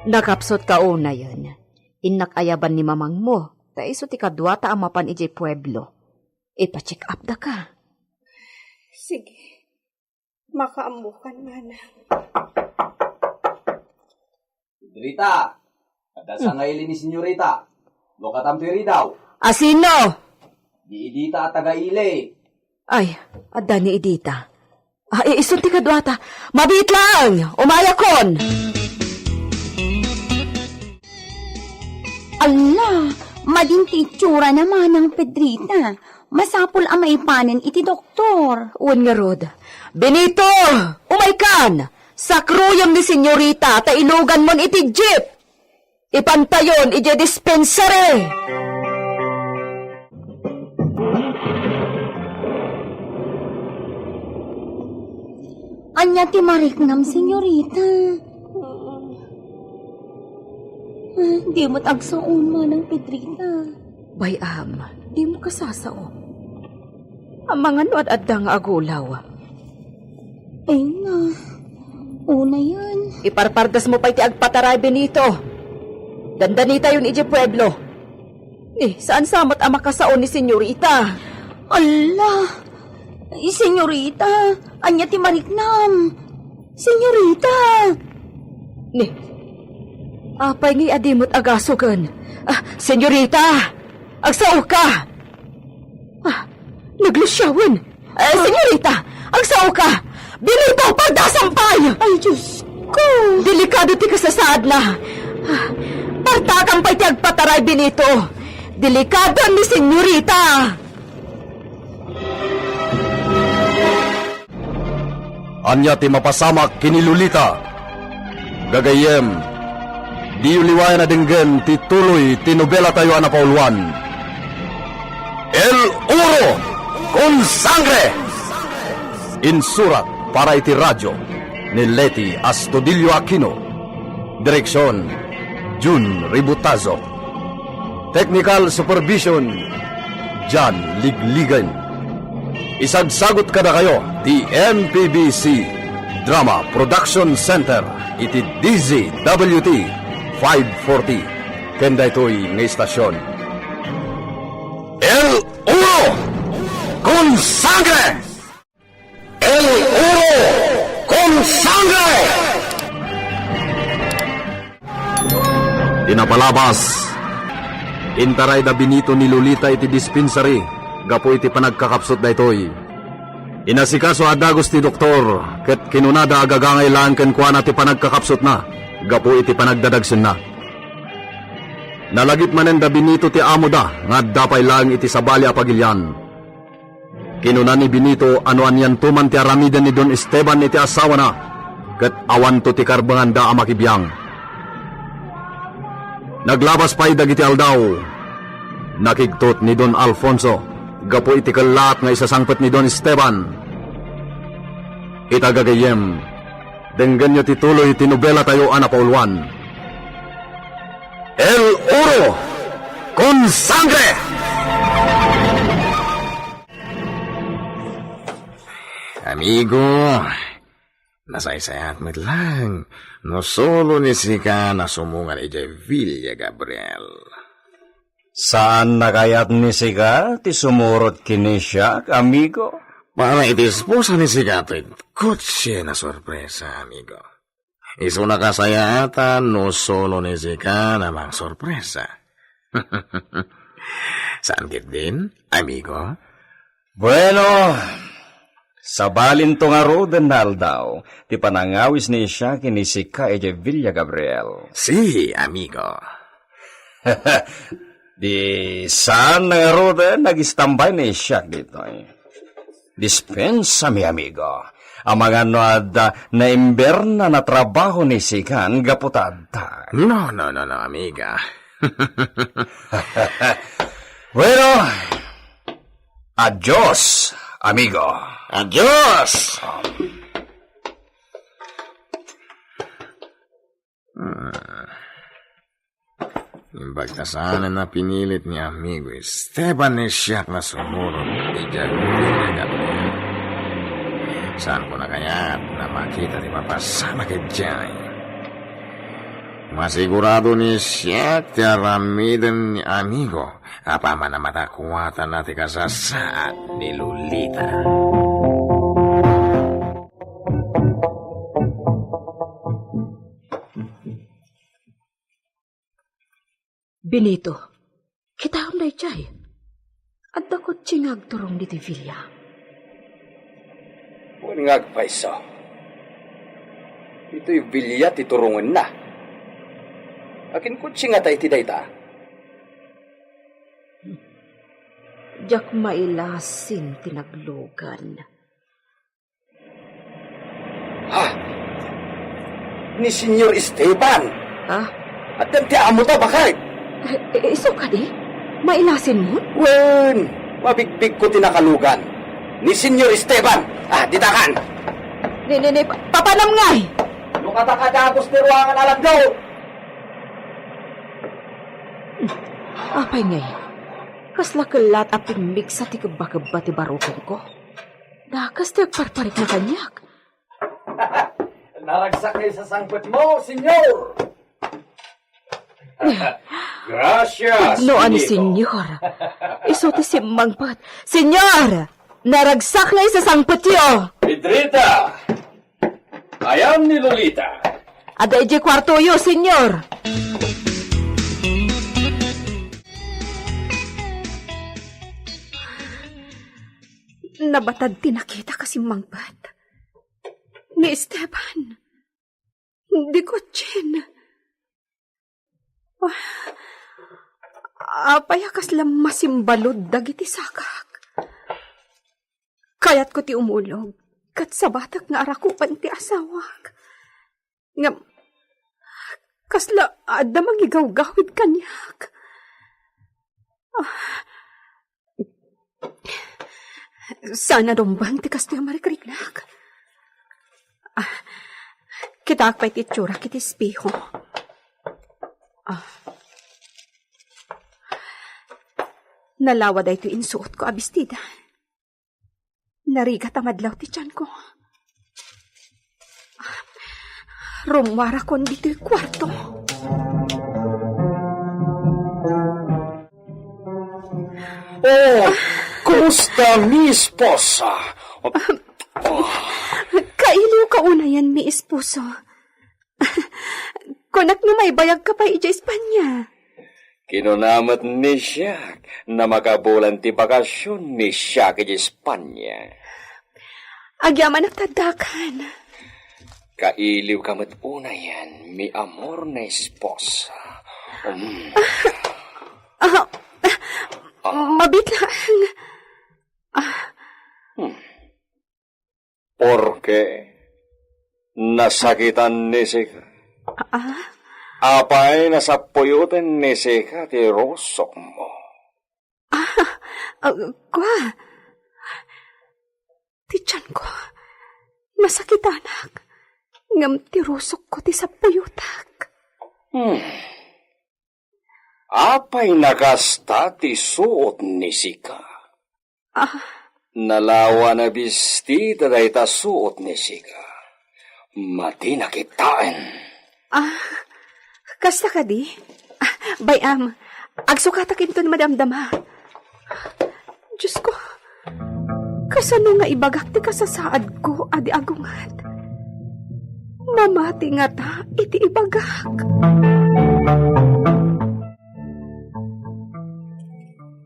Nakapsut ka unayen. Innak ayaban ni mamangmo, ta isu ti kaduata a mapan idiay pueblo. Ipa-check up daka. Sige. Makaammokan, manang. Rita, adda sangaili ni Senyorita. No katampi ridaw. Asino? Ni Idita a taga-ili. Ay, adda ni Idita. Ah, isun ti kaduata. Mabiit laeng, umayakon. Alla, madin ti itsura na manang Pedrita. Masapul a maipanen iti doktor. Wen ngarud. Benito, umaykan! Sakruyem ni Senyorita ta iluganmon iti jeep. Ipantayon idiay dispensary. Ania ti mariknam, Senyorita? Ah, di mo't agsaon, manang Pedrita. Bay-am, di mo kasasao. Amangan no ad-adda nga agulaw. Ay na, unayen. Iparpardasmo pay ti agpataray, Benito. Dandanitayon idiay pueblo. Eh, saan sa met a makasao ni Senyorita? Alla! Senyorita, ania ti mariknam? Senyorita! Ni, apay ngay a di met agasogen? Ah, Senyorita! Agsaoka! Ah, naglusiawen! Eh, senyorita, agsaoka! Benito, pardasam pay! Ay, Diyos ko! Delikado ti kasasaadna. Ah, partakam pay ti agpataray, Benito. Delikado ni senyorita. Ania ti mapasamak ken ni Lolita? Gagayyem, diyo liwayan a denggen ti tuloy ti nobelatayo a napauluan, El Oro con Sangre! Insurat para iti radio ni Leti Astudillo Aquino. Direksyon, Jun Ributazo. Technical Supervision, John Ligligan. Isagsagut kadakayo ti M P B C Drama Production Center iti D Z W T five forty. Ken daytoy nga istasyon, El Oro con Sangre! El Oro con Sangre! Ti napalabas, intaray da Benito ni Lolita iti dispensary gapu iti panagkakapsut daytoy. Inasikaso a dagus ti doktor, ket kinunada a gagangay laeng kenkuana ti panagkakapsutna gapu iti panagdadagsenna. Nalagip manen da Benito ti amoda nga adda pay laeng iti sabali a pagilian. Kinuna ni Benito a no anianto man ti aramiden ni Don Esteban iti asawana, ket awanto ti karbenganda a makibiang. Naglabas pay dagiti aldaw. Nakigtot ni Don Alfonso gapu iti kellaat nga isasangpet ni Don Esteban. Ita gagayyem, denggenyo ti tuloy ti nobelatayo a napauluan, El Oro con Sangre! Amigo, nasaysayaat met laeng no solo ni sika a sumungar idiay Villa Gabriel. Saanna kayat ni sika ti sumurot ken ni siak, amigo? Para iti esposa ni sika toy kotse a sorpresa, amigo. Isuna kasayaatan no solo ni sika a mangsorpresa. Saan ketdin, amigo? Bueno, sabalinto ngaruden nga aldaw ti panangawis ni siak ken ni sika idiay Villa Gabriel. Si, amigo. Di saan ngaruden nga agistambay ni siak ditoy. Dispensami, amigo. Amangan no adda naimberna a trabaho ni sika gapu ta adda. No, no, no, no, amiga. Bueno, adios, amigo. Adios! Hmm. Imbag ta saan a pinilit ni amigo Esteban ni siak a sumurot idiay Villa Gabriel. Saanko kayat a makita ti mapasamak idiay. Masigurado ni siak ti aramiden ni amigo apaman a matakuatan na ti kasasaad ni Lolita. Benito, kitaem daydiay. Adda kotse nga agturong ditoy villa. Wen nga agpayso. Ditoy villa ti turongenna. Akin kotse ngata iti dayta? Diak mailasin ti naglugan. Ha? Ni Senyor Esteban? Ha? Addan ti amota, baket? Eh, eh, isu kadi? Mailasin mo? Wen, mabigbigko ti nakalugan. Ni Senyor Esteban. Ah, ditakan. Ni, ni, ni, pa-, papanam ngay? No kata-kata, Agustino, ang alam daw. Apay ngay? Kasla kellat a pimmigsa ti kebba-kebba ti barukongko. Dakes ti agparparikna kaniak. Naragsak nga isasangpetmo, Senyor! Gracias, Pudno a ni Benito. Senyor. Isu ti simmangpet. Senyor! Naragsak nga isasangpetyo! Pedrita! Ayan ni Lolita. Adda idiay kuartoyo, Senyor. Nabatad ti nakita, kasimmangpet. Ni Esteban. Di kotsen. Ah, apay a kasla masimbalud dagiti sagak? Kayatko ti umulog, ket sabatek nga arakupan ti asawak. Ngem, kasla adda mangigawgawid kaniak. Ah, saan a dumbeng ti kastoy a marikriknak. Ah, kitaak pay ti itsurak iti espeho. Ah. Nalawa daytoy insuotko a bestida. Narigat a madlaw ti tianko. Rummuarakon ditoy kuarto. Oh, kumusta, mi esposa? Kailiwka unayen, mi esposo. Kunak no maibayagka pay idiay Espanya. Kinuna met ni Siak, na makabulan ti bakasion ni Siak idiay Espanya. Agyamanak ta addakan. Kailiwka met unayen, mi amor na esposa. Mm. Ah, ah, mabit laeng. Ah. Hmm. Porke nasakitan ni sika. Ah? Apay, nasappuyoten ni sika ti rusokmo? Ah, ah, kua. Ti tianko, nasakitanak. Ngem ti rusokko ti sappuyotak. Hmm. Apay, nakasta ti suot ni sika? Ah. Nalawa na bestida dayta suot ni sika. Matina kitaen. Ah, kasta kadi? Ah, bay-am, agsukatak inton madamdama. Diosko, kasano nga ibagak ti kasasaadko a di agunget? Mamati ngata iti ibagak.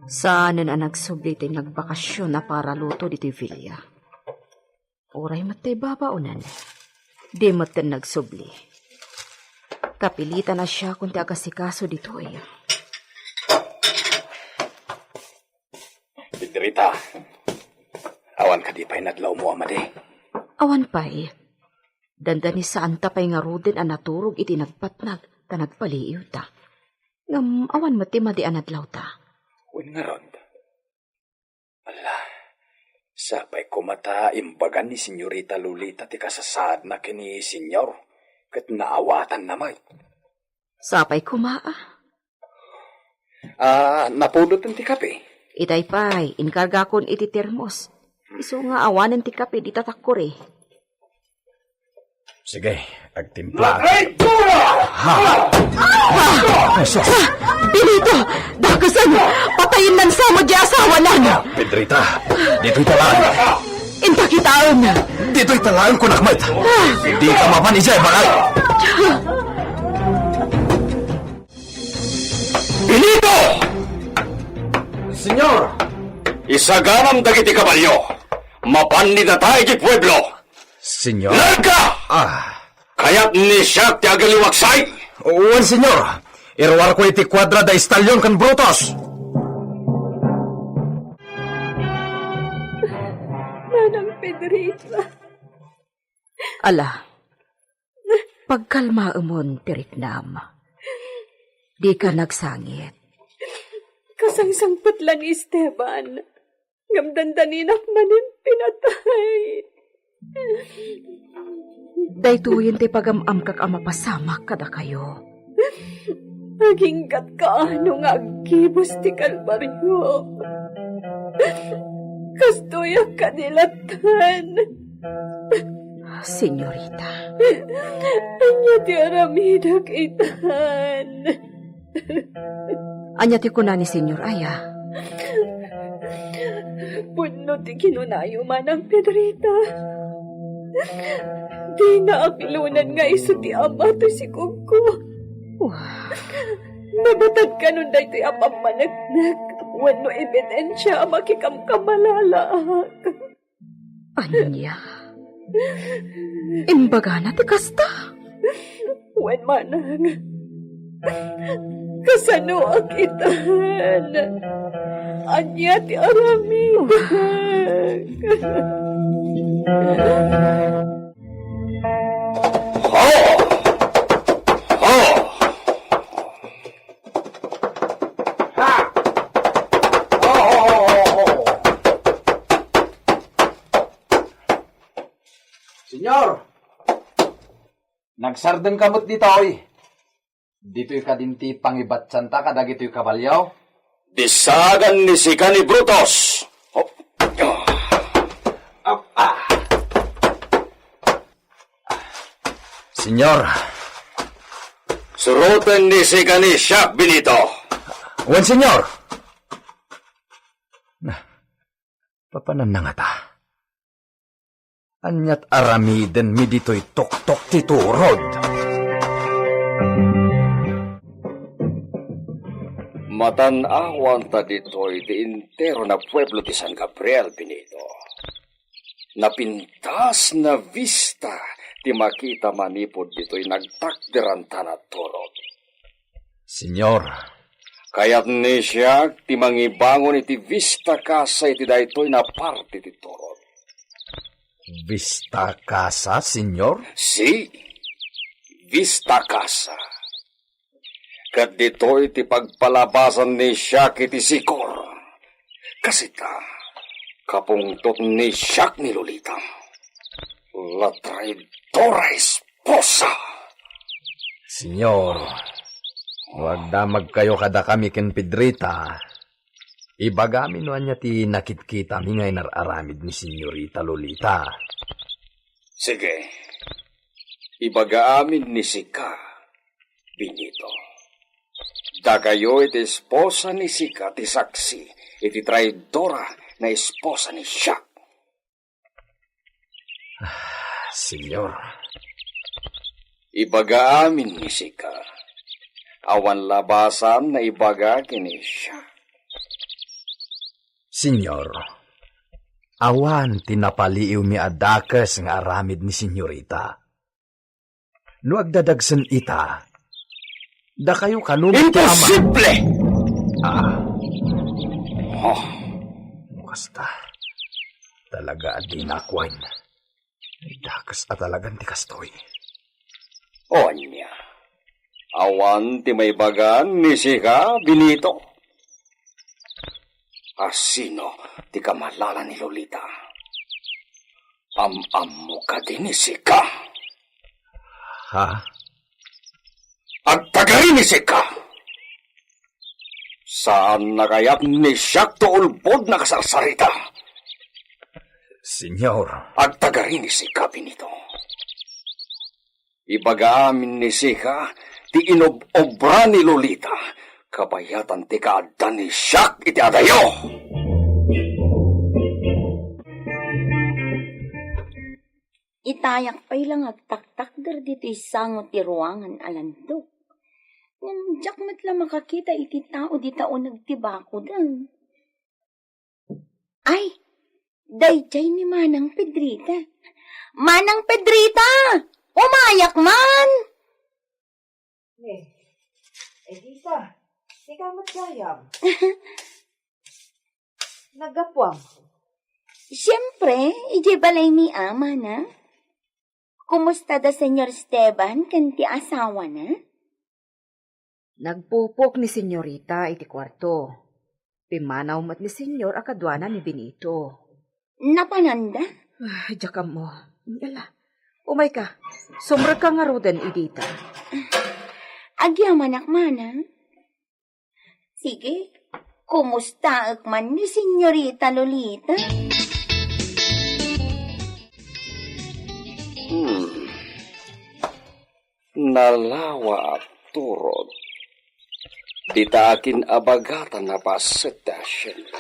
Saanen a nagsubli ti nagbakasion a paraluto ditoy villa. Uray met ti babaonen, di metten nagsubli. Kapilitan a siakon ti agasikaso ditoy. Pedrita, awan kadi pay nadlawmo a madi? Awan pay. Dandani saanta pay ngaruden a naturog iti nagpatnag ta nagpaliiwta. Ngem awan met ti madi a nadlawta. Wen ngarud. Ala, sapay koma ta imbagan ni Senyorita Lolita ti kasasaadna ken ni Senyor, ket naawatanna met. Sapay koma, a. Ah, napudoten ti kape? Itay pay, inkargakon iti termos. Isu nga awanen ti kape dita takkuri. Sige, agtimpla. Traitora! Ha? Ah! Benito! Dakesen! Patayen nan sa met diay asawanan! Pedrita, ditoy ta laeng. Inta kitaen! Ditoy ta laeng, kunak met! Dika mapan idiay balay! Benito! Senyor! Isaganam dagiti kabalio. Mapanni data iti pueblo. Senyor? Larga! Ah. Kayat ni siak ti agaliwaksay? Wen, senyor. Iruarko iti kuadra da Estalion ken Brutus. Manang Pedrita. Ala, pagkalmaemon ti riknam. Dika nagsangit. Kasangsangpet la ni Esteban. Ngem dandaninak manen pinatay. Daytoyen ti pagam-amkak a mapasamak kadakayo. Aginggat kaano nga aggibus ti kalbariok. Kastoyak kadi lattan. Senyorita. Ania ti aramidek itan? Ania ti kuna ni Senyor aya? Pudno ti kinunayo, Manang Pedrita. Dina apilonan nga isu ti ama toy sikogko. Wah. Nabatad kanon daytoy a pammaneknek wenno ebidensia a makikamkamalaak. Ania? Imbagana ti kasta? Wen manang, kasanoak itan? Ania ti aramidek? Ho! Ho! Ha! Ho, ho, ho, ho, ho! Senyor! Nagsardengka met ditoy. Ditoy kadin ti pangibatsanta kadagitoy kabalio? Disagan ni sika ni Brutus! Oh. Ah, ah. Senyor. Suroten ni sika ni Siak, Benito. Wen, senyor. Na, papananna ngata? Ania't aramidenmi ditoy tuktok ti turod? Matan-awanta ditoy ti entero na pueblo ti San Gabriel, Benito. Napintas na vista ti makita manipud ditoy nagtakderanta a turod. Senyor. Kayat ni siak ti mangibangon iti vista casa iti daytoy a parte ti turod. Vista casa, senyor? Si, vista casa. Ket ditoy ti pagpalabasan ni siak iti sikor. Kasita, kapungtot ni siak ni Lolita. La traidora esposa! Senyor, no agdamagkayo kadakami ken Pedrita, ibagami no ania ti nakitkitami nga inar-aramid ni Senyorita Lolita. Sige, ibagaamin ni sika, Benito. Dakayo iti esposa ni sika ti saksi iti traidora nga esposa ni siak. Ah, senyor. Ibagaamin ni sika. Awan labasan nga ibaga ken ni siak. Senyor, awan ti napaliiwmi a dakes nga aramid ni senyorita. No agdadagsen ita, dakayo kano met ti ama. Imposible! Ah. Oh. Kasta, talaga a dinak wen. Dakes a talagan ti kastoy. Ania, awan ti maibagan ni sika, Benito? A sino ti kamalala ni Lolita? Am-ammo kadi ni sika? Ha? Agtagari ni sika! Saan na kayat ni siak ti ulbod nga kasarsarita? Senyor. Agtagari ni sika, Benito. Ibagaamin ni sika ti inob-obra ni Lolita, kabayatan ti kaadda ni siak iti adayo. Itayak pay la nga agtaktakder ditoy sango ti ruangan a landok. Ngem diak met la makakita iti tao dita uneg ti bakoden. Ay, daydiay ni Manang Pedrita. Manang Pedrita! Umayak man! Eh, Edita, sika met gayam. Naggapuam. Siempre, idiay balay ni Ama na. Kumusta da Senyor Esteban ken ti asawana? Nagpupok ni Senyorita iti kuarto. Pimmanaw met ni Senyor a kaduana ni Benito. Napananda? Ah, diak ammo. Ala, umayka. Sumrekka ngaruden, Edita. Agyamanak, Manang. Sige, kumustaek man ni Senyorita Lolita? Hmm. Nalawa a turod. Dita akin-abagatan a paset ti asienda.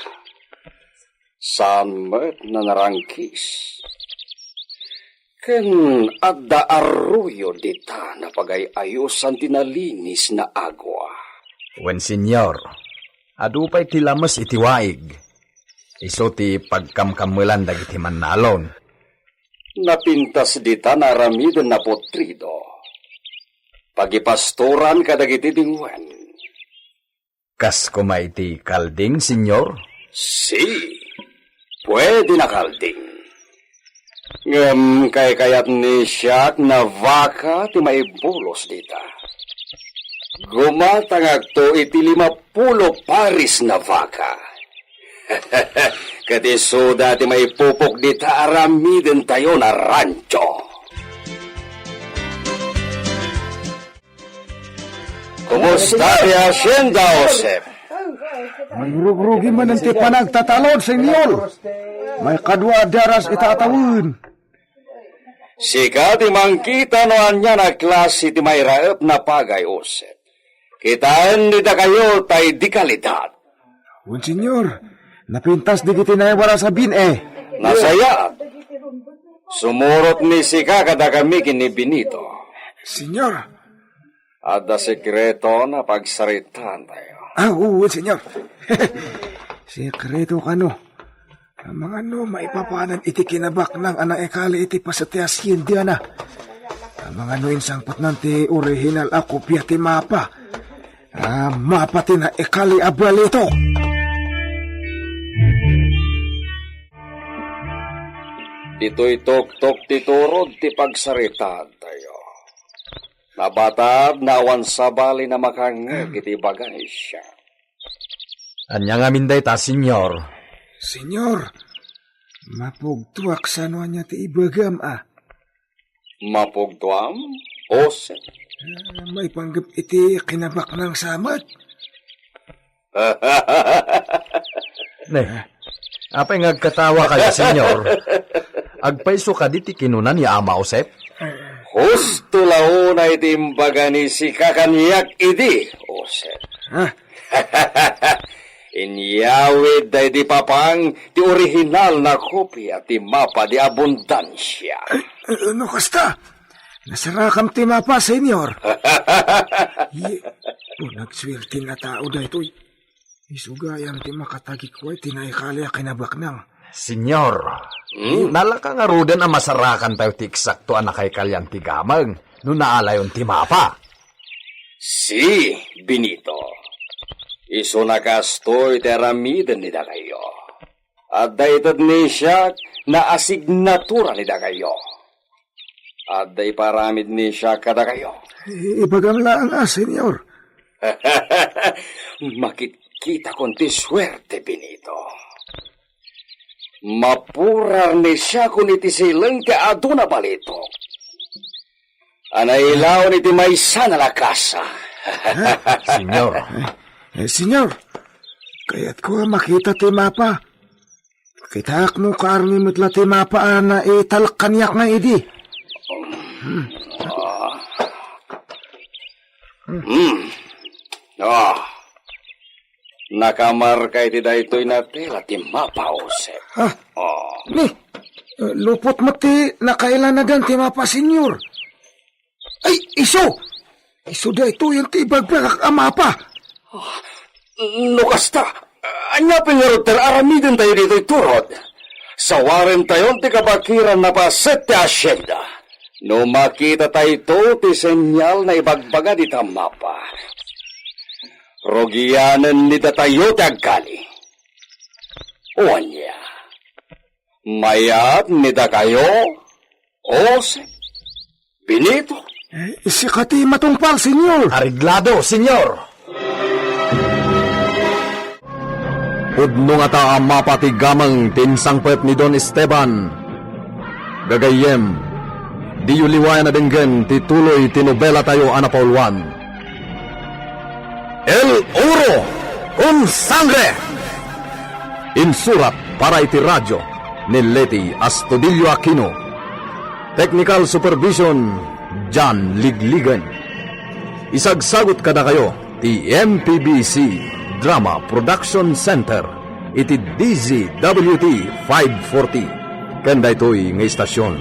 Saan met nga narangkis. Ken adda arroyo dita napagay-ayosan ti nalinis nga agua. Wen, Senyor, adu pay ti lames iti waig. Isu ti pagkamkammelan dagiti mannalon. Napintas dita nga aramiden a putrido. Pagipastoran kadagiti dingwen. Kas koma iti kalding, Senyor? Si, puede na kalding. Ngem kaykayat ni siak nga baka ti maibulos dita. Gumatangakto iti limapulo pares nga baka. Ket isuda ti maipupok dita aramidentayo nga rancho. Kumusta ti hacienda, Josep? Magrugrugi manen ti panagtatalon, Señor. Maikadua a daras ita a tawen. Sika ti mangkita no anian a klase ti mairaep a pagay, Josep. Kitaen ni dakayo tay dekalidad. Wen, Señor, napintas dagiti naiwaras a bin-e. Nasayaat. Sumurot ni sika kadakami ken ni Benito. Señor. Adda sekreto a pagsaritaantayo. Ah, wen, Señor. Sekreto kano. Amangan no maipapanan iti kinabaknang a naikali iti paset ti haciendana. Amangan no insangpetnan ti orihinal a kopia ti mapa. Ah, mapa ti naikali a balitok. Ditoy tuktok ti turod ti pagsaritaantayo. Nabatad nga awan sabali a makangngeg iti ibaga ni siak. Ania ngamin dayta, Señor? Señor, mapugtoak sano ania ti ibagam, a. Mapugtoam, Josep? Ah, maipanggep iti kinabaknang sa met. Ne, apay nga agkatawakayo, Señor? Agpayso kadi ti kinuna ni Ama Josep? Husto la unay ti imbaga ni sika kaniak idi, Josep. Ha? Inyawid daydi papang ti orihinal a kopia ti mapa ti abundansia. Eh, no kasta, nasarakam ti mapa, Señor. Ye, o, nagsuerten a tao daytoy. Isu gayam ti makatagikua iti naikali a kinabaknang. Señor, hmm? Nalaka ngaruden a masarakantayo ti eksakto a nakaikalian ti gameng no naalayon ti mapa. Si, Benito, isuna kastoy ti aramiden ni dakayo. Adda ited ni siak nga asignatura ni dakayo. Adda iparamid ni siak kadakayo. I-, ibagam laeng a, Señor. Makitkitakon ti suerte, Benito. Mapurar ni siakon iti sileng ti adu a balitok a nailaon iti maysa a kasa. Señor. Eh, eh, Señor, kayatko a makita ti mapa. Kitaak no kaarmi met la ti mapa a naitalek kaniak nga idi. Hmm. Ah. Nakamarka iti daytoy a tela ti mapa, Josep. Ah. Oh. Ni, eh, lupot met ti nakailanagan ti mapa, Señor. Ay, isu! Isu daytoyen ti ibagbagak a mapa. Ah, no kasta, ania pay ngarud ti aramidentayo ditoy turod? Sawarentayon ti kabakiran a paset ti hacienda. No makitatayto ti señal a ibagbaga dita mapa, rugianen ni datayo ti agkali. O ania? Mayat ni dakayo, Josep? Benito? Eh, sika ti matungpal, Señor. Areglado, Señor. Pudno ngata a mapa ti gameng ti insangpet ni Don Esteban. Gagayyem, diyo liwayan a denggen ti tuloy ti nobelatayo a napauluan. El Oro con Sangre! Insurat para iti radio ni Leti Astudillo Aquino. Technical supervision, John Ligligan. Isagsagut kadakayo ti M P B C Drama Production Center iti D Z W T five forty ken daytoy nga istasion.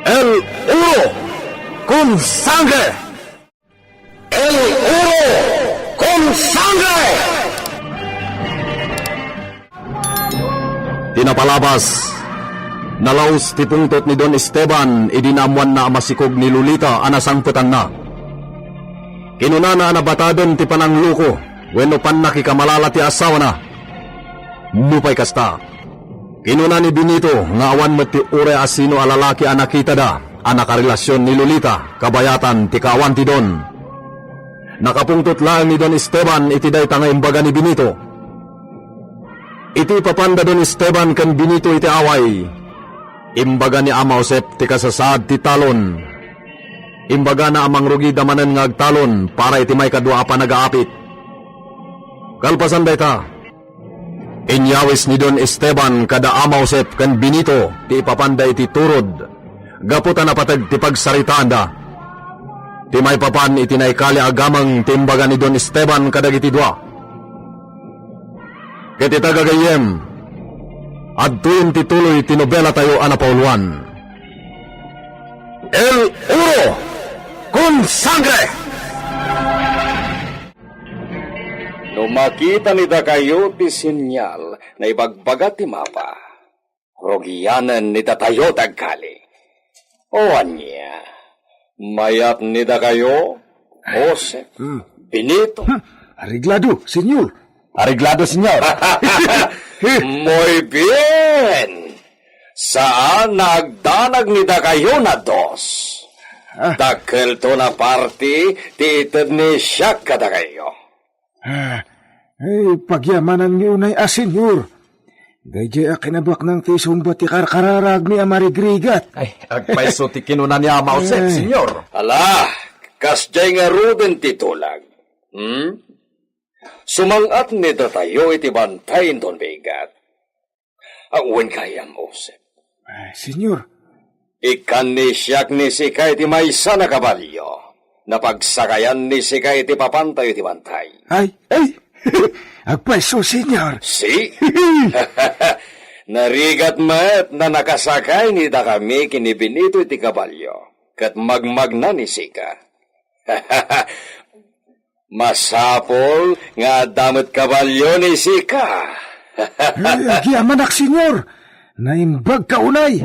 El Oro con Sangre! El Oro con Sangre! Ti napalabas, nalaus ti pungtot ni Don Esteban idi naammoanna a masikog ni Lolita a nasangpetanna. Kinunana a nabataden ti panangloko wenno pannakikamalala ti asawana. Nupay kasta, kinuna ni Benito nga awan met ti uray a sino a lalaki a nakitada a nakarelasion ni Lolita kabayatan ti kaawan ti Don. Nakapungtot laeng ni Don Esteban iti dayta nga imbaga ni Benito. Iti ipapanda Don Esteban ken Benito iti away, imbaga ni Ama Josep ti kasasaad ti talon. Imbagana a mangrugida manen nga agtalon para iti maikadua a panagaapit. Kalpasan dayta, inyawis ni Don Esteban kada Ama Josep ken Benito ti ipapanda iti turod gapu ta napateg ti pagsaritaanda. Ti maipapan iti naikali a gameng ti imbaga ni Don Esteban kadagiti dua. Ket ita gagayyem, adtoyen ti tuloy ti nobelatayo a napauluan. El Oro con Sangre! No makita ni dakayo ti senyal nga ibagbaga ti mapa, rugianen ni datayo ti agkali. O ania, mayat ni dakayo, Jose, Hmm. Benito? Hmm. Areglado, senyor. Areglado, senyor. Muy bien. Saan nga agdanag ni dakayo nga dos. Ah. Dakkelto nga parti ti ited ni siak kadakayo. Ah, ay, pagyamanan nga unay a, senyor. Daydiay a kinabaknang ti isungbat ti karkararagmi a marigrigat. Ay, agpayso ti kinuna ni Ama Josep, Eh. senyor. Ala, kasdiay ngaruden ti tulag. Hmm? Sumang-at ni datayo iti bantay inton bigat. A, wen gayam, Josep. Eh, senyor. Ikkan ni siak ni sika iti maysa nga kabalio. Napagsakayan ni sika iti papantayo iti bantay. Ay, ay. Agpayso, senyor. Si? Narigat met nga nakasakay ni dakami ken ni Benito iti kabalio. Ket magmagna ni sika. Masapul nga adda met kabalio ni sika. Ay, agyamanak, senyor. Naimbag ka unay.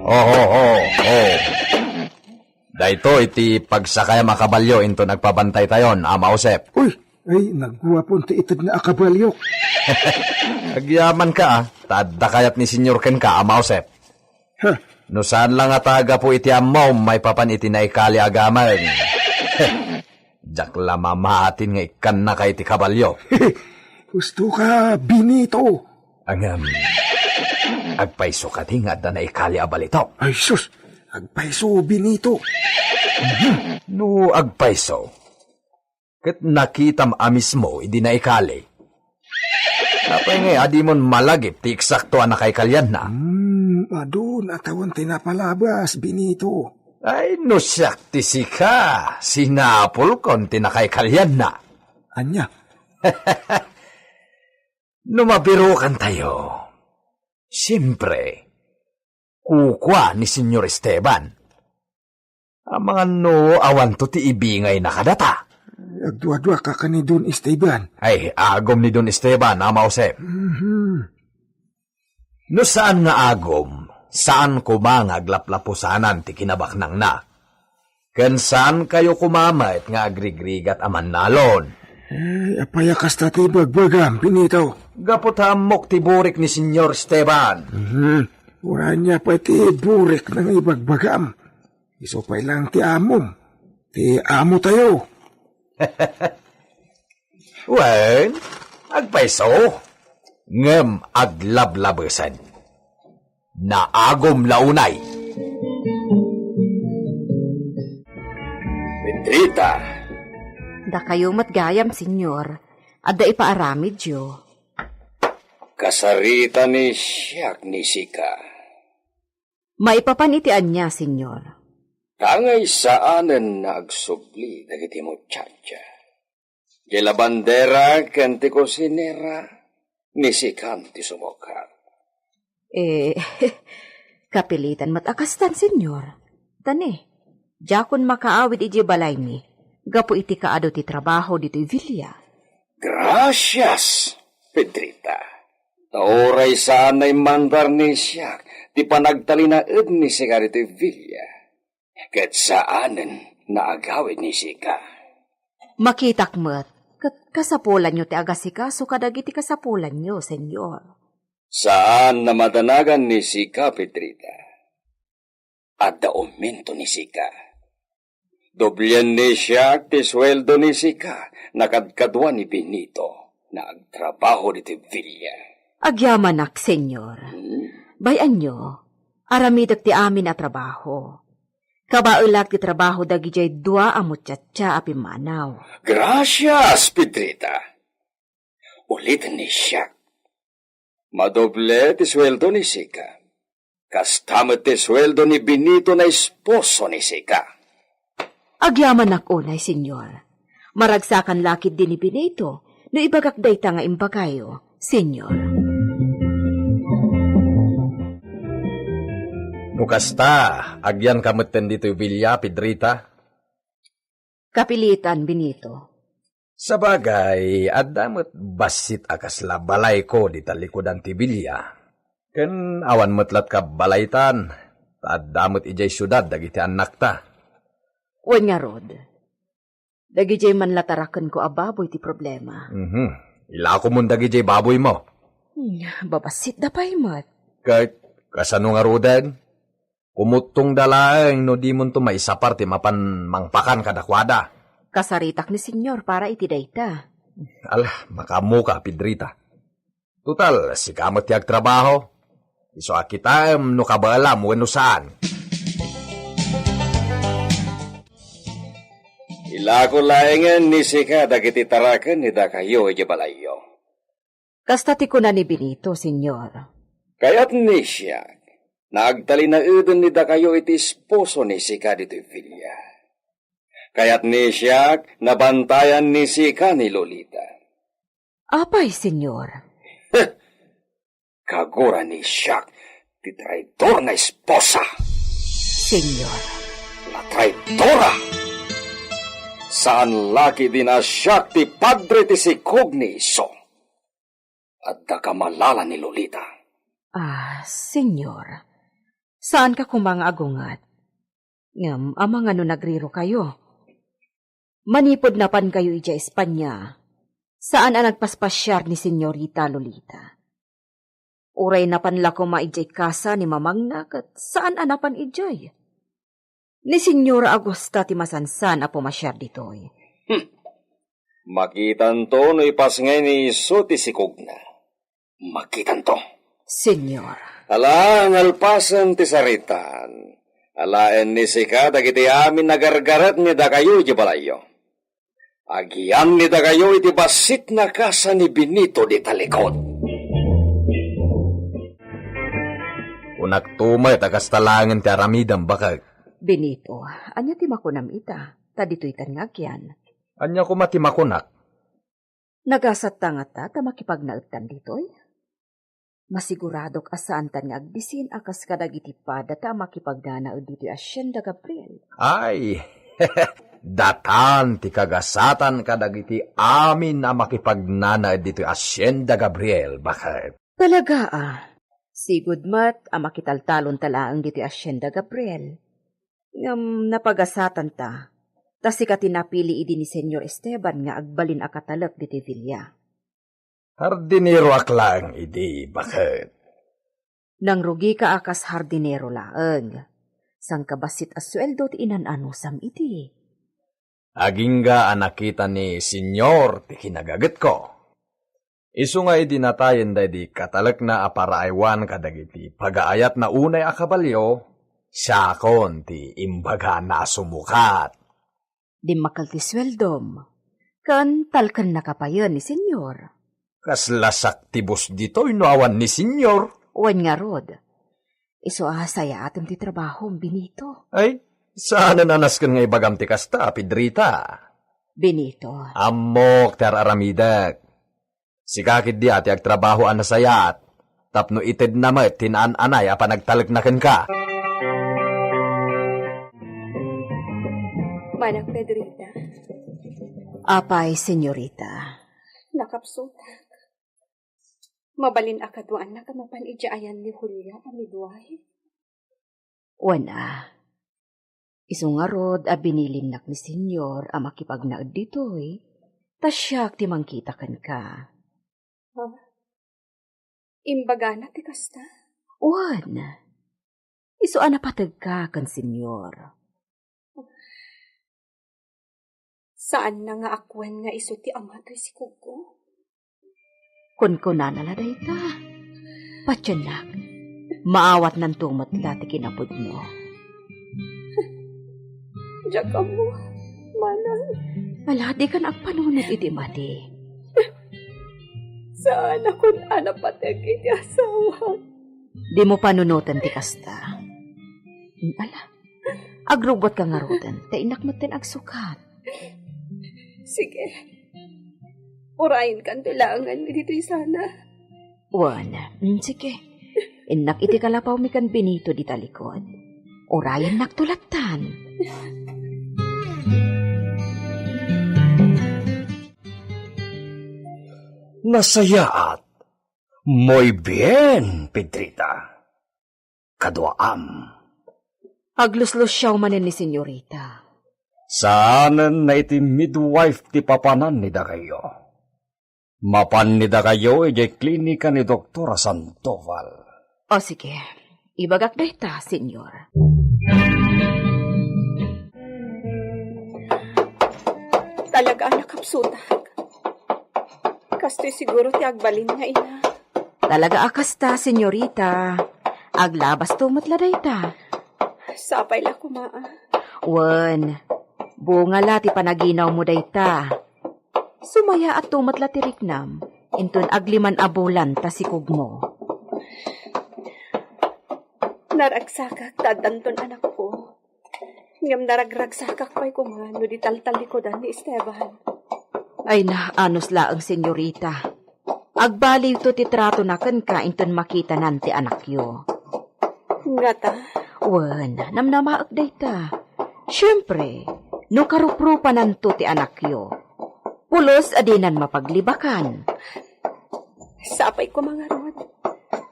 Oho, ho, ho. Dayto iti pagsakayam a kabalio inton agpabantaytayon, Ama Josep. Uy, ay, nagguapon ti ited nga a kabalio. Agyaman ka, ah. Ta adda kayat ni senyor kenka, Ama Josep. Ha? No saan la nga ta gapu iti ammom maipapan iti naikali a gameng. Diak la mamatin nga ikkannaka iti kabalio. Husto ka, Benito. Ngem, agpayso kadi nga adda naikali a balitok? Ay, sus! Agpayso, Benito. No agpayso, ket nakitam a mismo idi naikali. Apay ngay a dimon malagip ti eksakto a nakaikalianna? Hmm, adu, natawan ti napalabas, Benito. Ay, no siak ti sika, sinapulkon ti nakaikalianna. Ania? No mabirukantayo, siempre, kukua ni Senyor Esteban. Amangan no awanto ti ibingayna kadata. Agduaduaka ken ni Don Esteban. Ay, agum ni Don Esteban, Ama Josep. Mhm. No saan nga agum, saan koma nga aglaplapusanan ti kinabaknangna. Ken saankayo koma met nga agrigrigat a mannalon. Eh, apay a kasta ti ibagbagam, Benito? Gapu ta ammok ti burik ni Senyor Esteban. Mhm. Uray ania pay ti burik nga ibagbagam. Isu pay laeng ti amom. Ti amotayo. Wen, agpayso, ngem aglablabesen. Naagum la unay. Pedrita. Dakayo met gayam, Senyor. Adda ipaaramidyo. Kasarita ni siak ni sika. Maipapan iti ania, Senyor? Tangay saanen nga agsubli dagiti muchacha. Ti labandera ken ti kusinera, ni sikan ti sumukar. Eh, kapilitan met a kastan, Senyor. Tani, diakon makaawid idiay balaymi, gapu iti kaadu ti trabaho ditoy villa. Gracias, Pedrita. Ta uray saan nga immandar ni siak ti panagtalinaed ni sika ditoy villa, ket saanen nga agawid ni sika. Makitak met, ket kasapulanyo ti agasikaso kadagiti kasapulanyo, Senyor. Saan nga madanagan ni sika, Pedrita. Adda umento ni sika. Doblien ni siak ti sueldo ni sika, nakadkadua ni Benito, nga agtrabaho ditoy villa. Agyamanak, Senyor. Hmm? Bay-anyo, Aramidek ti amin a trabaho. Kabaelak ti trabaho dagidiay dua a muchacha a pimmanaw. Gracias, Pedrita. Uliten ni siak. Madoble ti sueldo ni Sika. Kasta met ti sueldo ni Benito nga esposo ni Sika. Agyamanak unay, Senyor. Maragsakan la ketdi ni Benito no ibagak dayta nga imbagayo, Senyor. No kasta, agyanka metten ditoy villa, Pedrita? Kapilitan, Benito. Sabagay, adda met bassit a kasla balayko dita likudan ti villa. Ken awan met latta balaytan, ta adda met idiay siudad dagiti annakta. Wen ngarud, dagidiay man la tarakenko a baboy ti problema. Mhm. Ilakomon dagidiay baboymo. Hmm, babassitda pay met. Ket kasano ngaruden? Kumuttongda laeng no dimonto maisapar ti mapan mangpakan kadakuada. Kasaritak ni Senyor para iti dayta. Ala, makaammoka, Pedrita. Total, sika met ti agtrabaho. Isu a kitaem no kabaelam wenno saan. Ilako laengen ni sika dagiti taraken ni dakayo idiay balayyo. Kasta ti kuna ni Benito, Senyor. Kayat ni siak, naagtalinaeden ni dakayo iti esposo ni sika ditoy villa. Kayat ni siak, nabantayan ni sika ni Lolita. Apay, Senyor? Kagura ni siak ti traidor nga esposa. Senyor. La traidora! Saan la ketdi a siak ti padre ti sikog ni isu. Adda kamalala ni Lolita. Ah, Senyor, saanka koma nga agunget. Ngem amangan no nagrirokayo. Manipud napankayo idiay Espanya, saan a nagpaspasiar ni Senyorita Lolita. Uray napan la koma idiay kasa ni mamangna ket saan a napan idiay. Ni Senyora Augusta ti masansan a pumasiar ditoy. Hmm. Makitanto no ipasngay ni isu ti sikogna. Makitanto. Senyor. Ala, nalpasen ti saritaan. Alaen ni sika dagiti amin a gargaret ni dakayo idiay balayyo. Agian ni dakayo iti bassit a kasa ni Benito dita likod. Kunakto met a kasta laengen ti aramidem, baket. Benito, ania ti makunam ita? Ta ditoytan nga agian. Ania koma ti makunak? Nagasatta ngata ta makipagnaedtan ditoy? Masiguradok a saantan nga agbisin a kas kadagiti padata a makipagnanaed ditoy Hacienda Gabriel. Ay, datan ti kagasatan kadagiti amin a makipagnanaed ditoy Hacienda Gabriel, baket. Talaga a, sigud met a makitaltalonta laeng ditoy Hacienda Gabriel. Ngem napagasatanta, ta sika ti napili idi ni Senyor Esteban nga agbalin a katalek ditoy villa. Hardineroak laeng idi, baket. Nangrugika a kas hardinero laeng. Sangkabassit a sueldo ti inan-anusam idi. Agingga a nakita ni Senyor ti kinagagetko. Isu nga idi natayen daydi katalekna a paraaywan kadagiti pagaayatna unay a kabalio, siakon ti imbagana a sumukat. Dimmakkel ti sueldom, ken talkennaka payen ni Senyor. Kasla saktibos ditoy no awan ni Senyor. Wen ngarud, isu a sayaatem ti trabahom, Benito. Ay, saanen a nasken nga ibagam ti kasta, Pedrita. Benito. Ammok ti ar-aramidek. Sika ketdi a ti agtrabaho a nasayaat, tapno itedna met ti naan-anay a panagtalekna kenka. Manang Pedrita. Apay, senyorita. Nakapsutak. Mabalin a kaduaannak a mapan idiay ayan ni Julia a midwife? Wen a, isu ngarud a binilinnak ni Senyor a makipagnaed ditoy, ta siak ti mangkita kenka. Ha? Imbagana ti kasta? Wen, isu a napategka ken Senyor. Saanna nga akuen nga isu ti ama toy sikugko? Kunkunana la dayta. Patiennak. Maawatnanto met la ti kinapudmo. Diak ammo, manang. Ala, dikan agpanunot iti madi. Saanakon a napateg iti asawa. Dimo panunoten ti kasta. Ala, agrubbuatka ngaruden, ta innak metten agsukat. Sige. Urayenkanto laengen ditoy sana. Wen, mm, sige. Innak iti kalapawmi ken Benito dita likod. Urayennakto lattan. Nasayaat. Muy bien, Pedrita. Kaduaam. Agluslusiaw manen ni Senyorita. Saanen na iti midwife ti papanan ni dakayo. Mapan ni dakayo idiay klinika ni Doktora Sandoval. O, sige. Ibagak dayta, Senyor. Talaga a nakapsutak. Kastoy siguro ti agbalin nga ina. Talaga a kasta, senyorita. Aglabasto met la dayta. Sapay la koma, a. Wen, bunga la ti panaginawmo dayta. Sumayaatto met la ti riknam, inton agliman a bulan ta sikogmo. Naragsakak ta addanton anakko. Ngem naragragsakak pay koma no di taltallikudan ni Esteban. Ay na, anus laeng, senyorita. Agbaliwto ti tratona kenka inton makitanan ti anakyo. Ngata? Wen, namnamaek dayta. Siempre, no karuprupananto ti anakyo, pulos a dinan mapaglibakan. Sapay koma ngarud,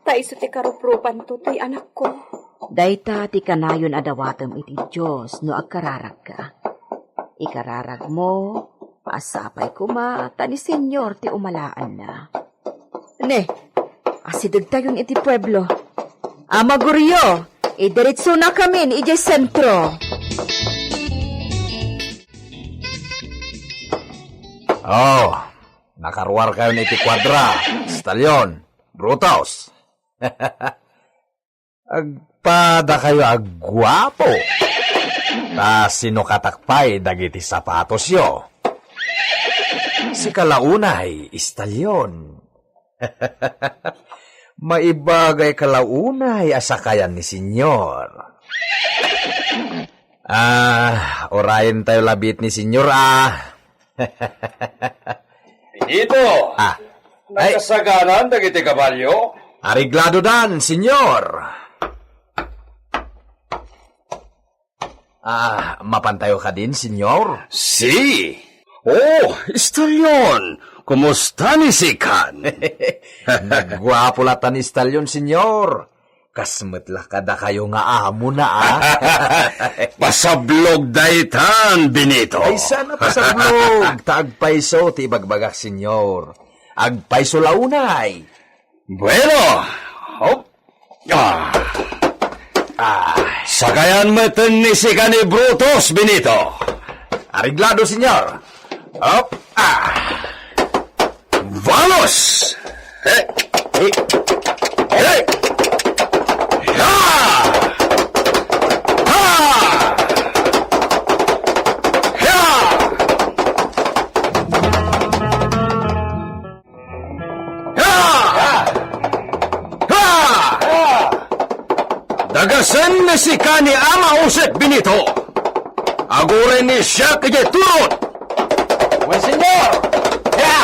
ta isu ti karuprupanto toy anakko. Dayta ti kanayon a dawatem iti Dios no agkararagka. Ikararagmo, a sapay koma ta ni Senyor ti umalaanna. Ne, asidegtayon iti pueblo. Ama Gurio, idiretsonakamin idiay sentro. Oh, nakaruarkayon iti kuadra, Stallion, Brutus. Agpadakayo a guapo. Ta sinukatak pay dagiti sapatosyo. Sika la unay, Stallion. Maibagayka la unay a sakayan ni Senyor. Ah, urayentayo labiit ni Senyor, ah. Benito! Ah, ay. Nakasaganan dagiti kabalio? Aregladodan, Senyor. Ah, mapantayo kadin, Senyor? Si. Oh, Stallion, kumusta ni Sikan? Nagguapo latta ni Stallion, Senyor. Kas met la kadakayo nga amona, ah. Pasablog daytan, Benito. Ay, sana pasablog, ta agpayso ti ibagbagak, Senyor. Agpayso la unay. Bueno, hop. Ah. Ah. Sakayan metten ni sika ni Brutus, Benito. Areglado, Senyor. Hop. Ah. Vamos! Hey! Hey! Hey! Ya! Ha! Ya! Ya! Ha! Dagasen ni sika ni Ama Josep, Benito. Aguren ni siak idiay turon. Wen, Senyor. Ya!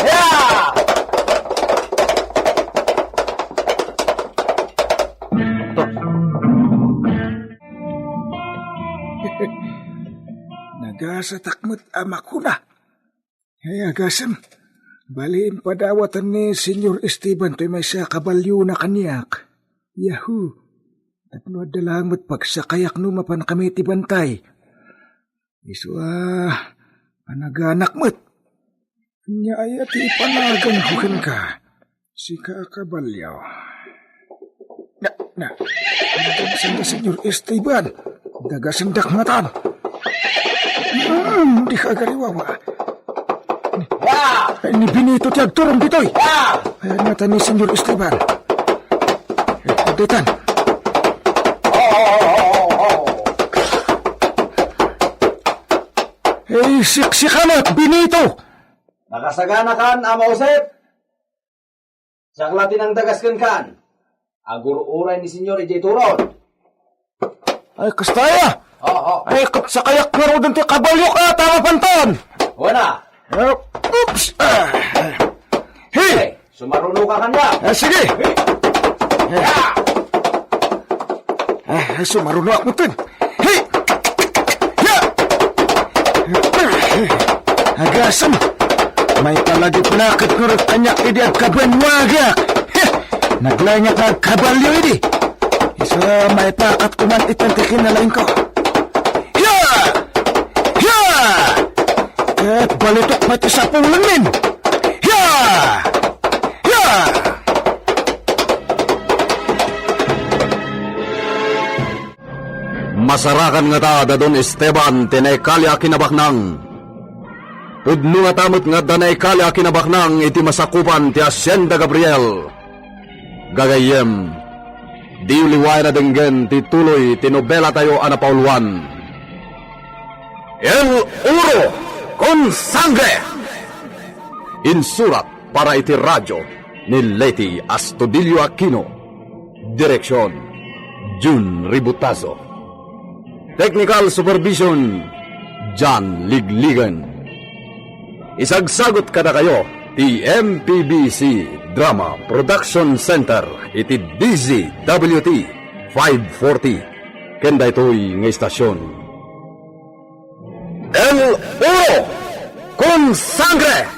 Ya! Nagasatak met a makuna. Ay, agasem. Bali, impadawatan ni Senyor Esteban toy maysa a kabalyona kaniak. Yahoo! Tapno adda laeng met pagsakayak no mapankami ti bantay. Isu a, panaganak met. Ania aya ti ipanaganko kenka? Sika a kabalyo. Na, na. Sanda, Senyor Esteban. Dagasendak ngatan. Hmm, di ka agariwawa. Ay, ni Benito ti agturong ditoy. Ay, ngatan ni Senyor Esteban. Titan. Eh, siksikanak, Benito! Nakasaganakan, Ama Josep? Siak la ti nangdagas kenkan. Agur-uray ni Senyor idiay turon. Ay, kasta aya! Oo. Ay, ket sakayak ngaruden ti kabalio ka, tama pantan! Wana! Eh, oops! Ah. Hey! Hey, sumaruno ka kanya! Ah, sige! Hey! Ah, sumaruno ako, ten. Hey! Ya! Agasam! May palagi pinakat ko rin kanya idi agkabanwagak! Heh! Naglaing nga agkabalyo idi! Isu, may pakat ko man itan ti kinalaing ko. Ya! Ya! Ket balitok pati sa pulan min! Ya! Ya! Masarakan ngata da Don Esteban ti naikali a kinabaknang. Pudno ngata met nga adda naikali a kinabaknang iti masakupan ti Hacienda Gabriel. Gagayyem, diyo liwayan a denggen ti tuloy ti nobelatayo a napauluan, El Oro con Sangre! Insurat para iti radio ni Leti Astudillo Aquino. Direksyon, Jun Ributazo. Technical supervision, John Ligligan. Isagsagot kadakayo ti M P B C Drama Production Center iti D Z W T five forty. Ken daytoy nga istasyon, El Oro con Sangre!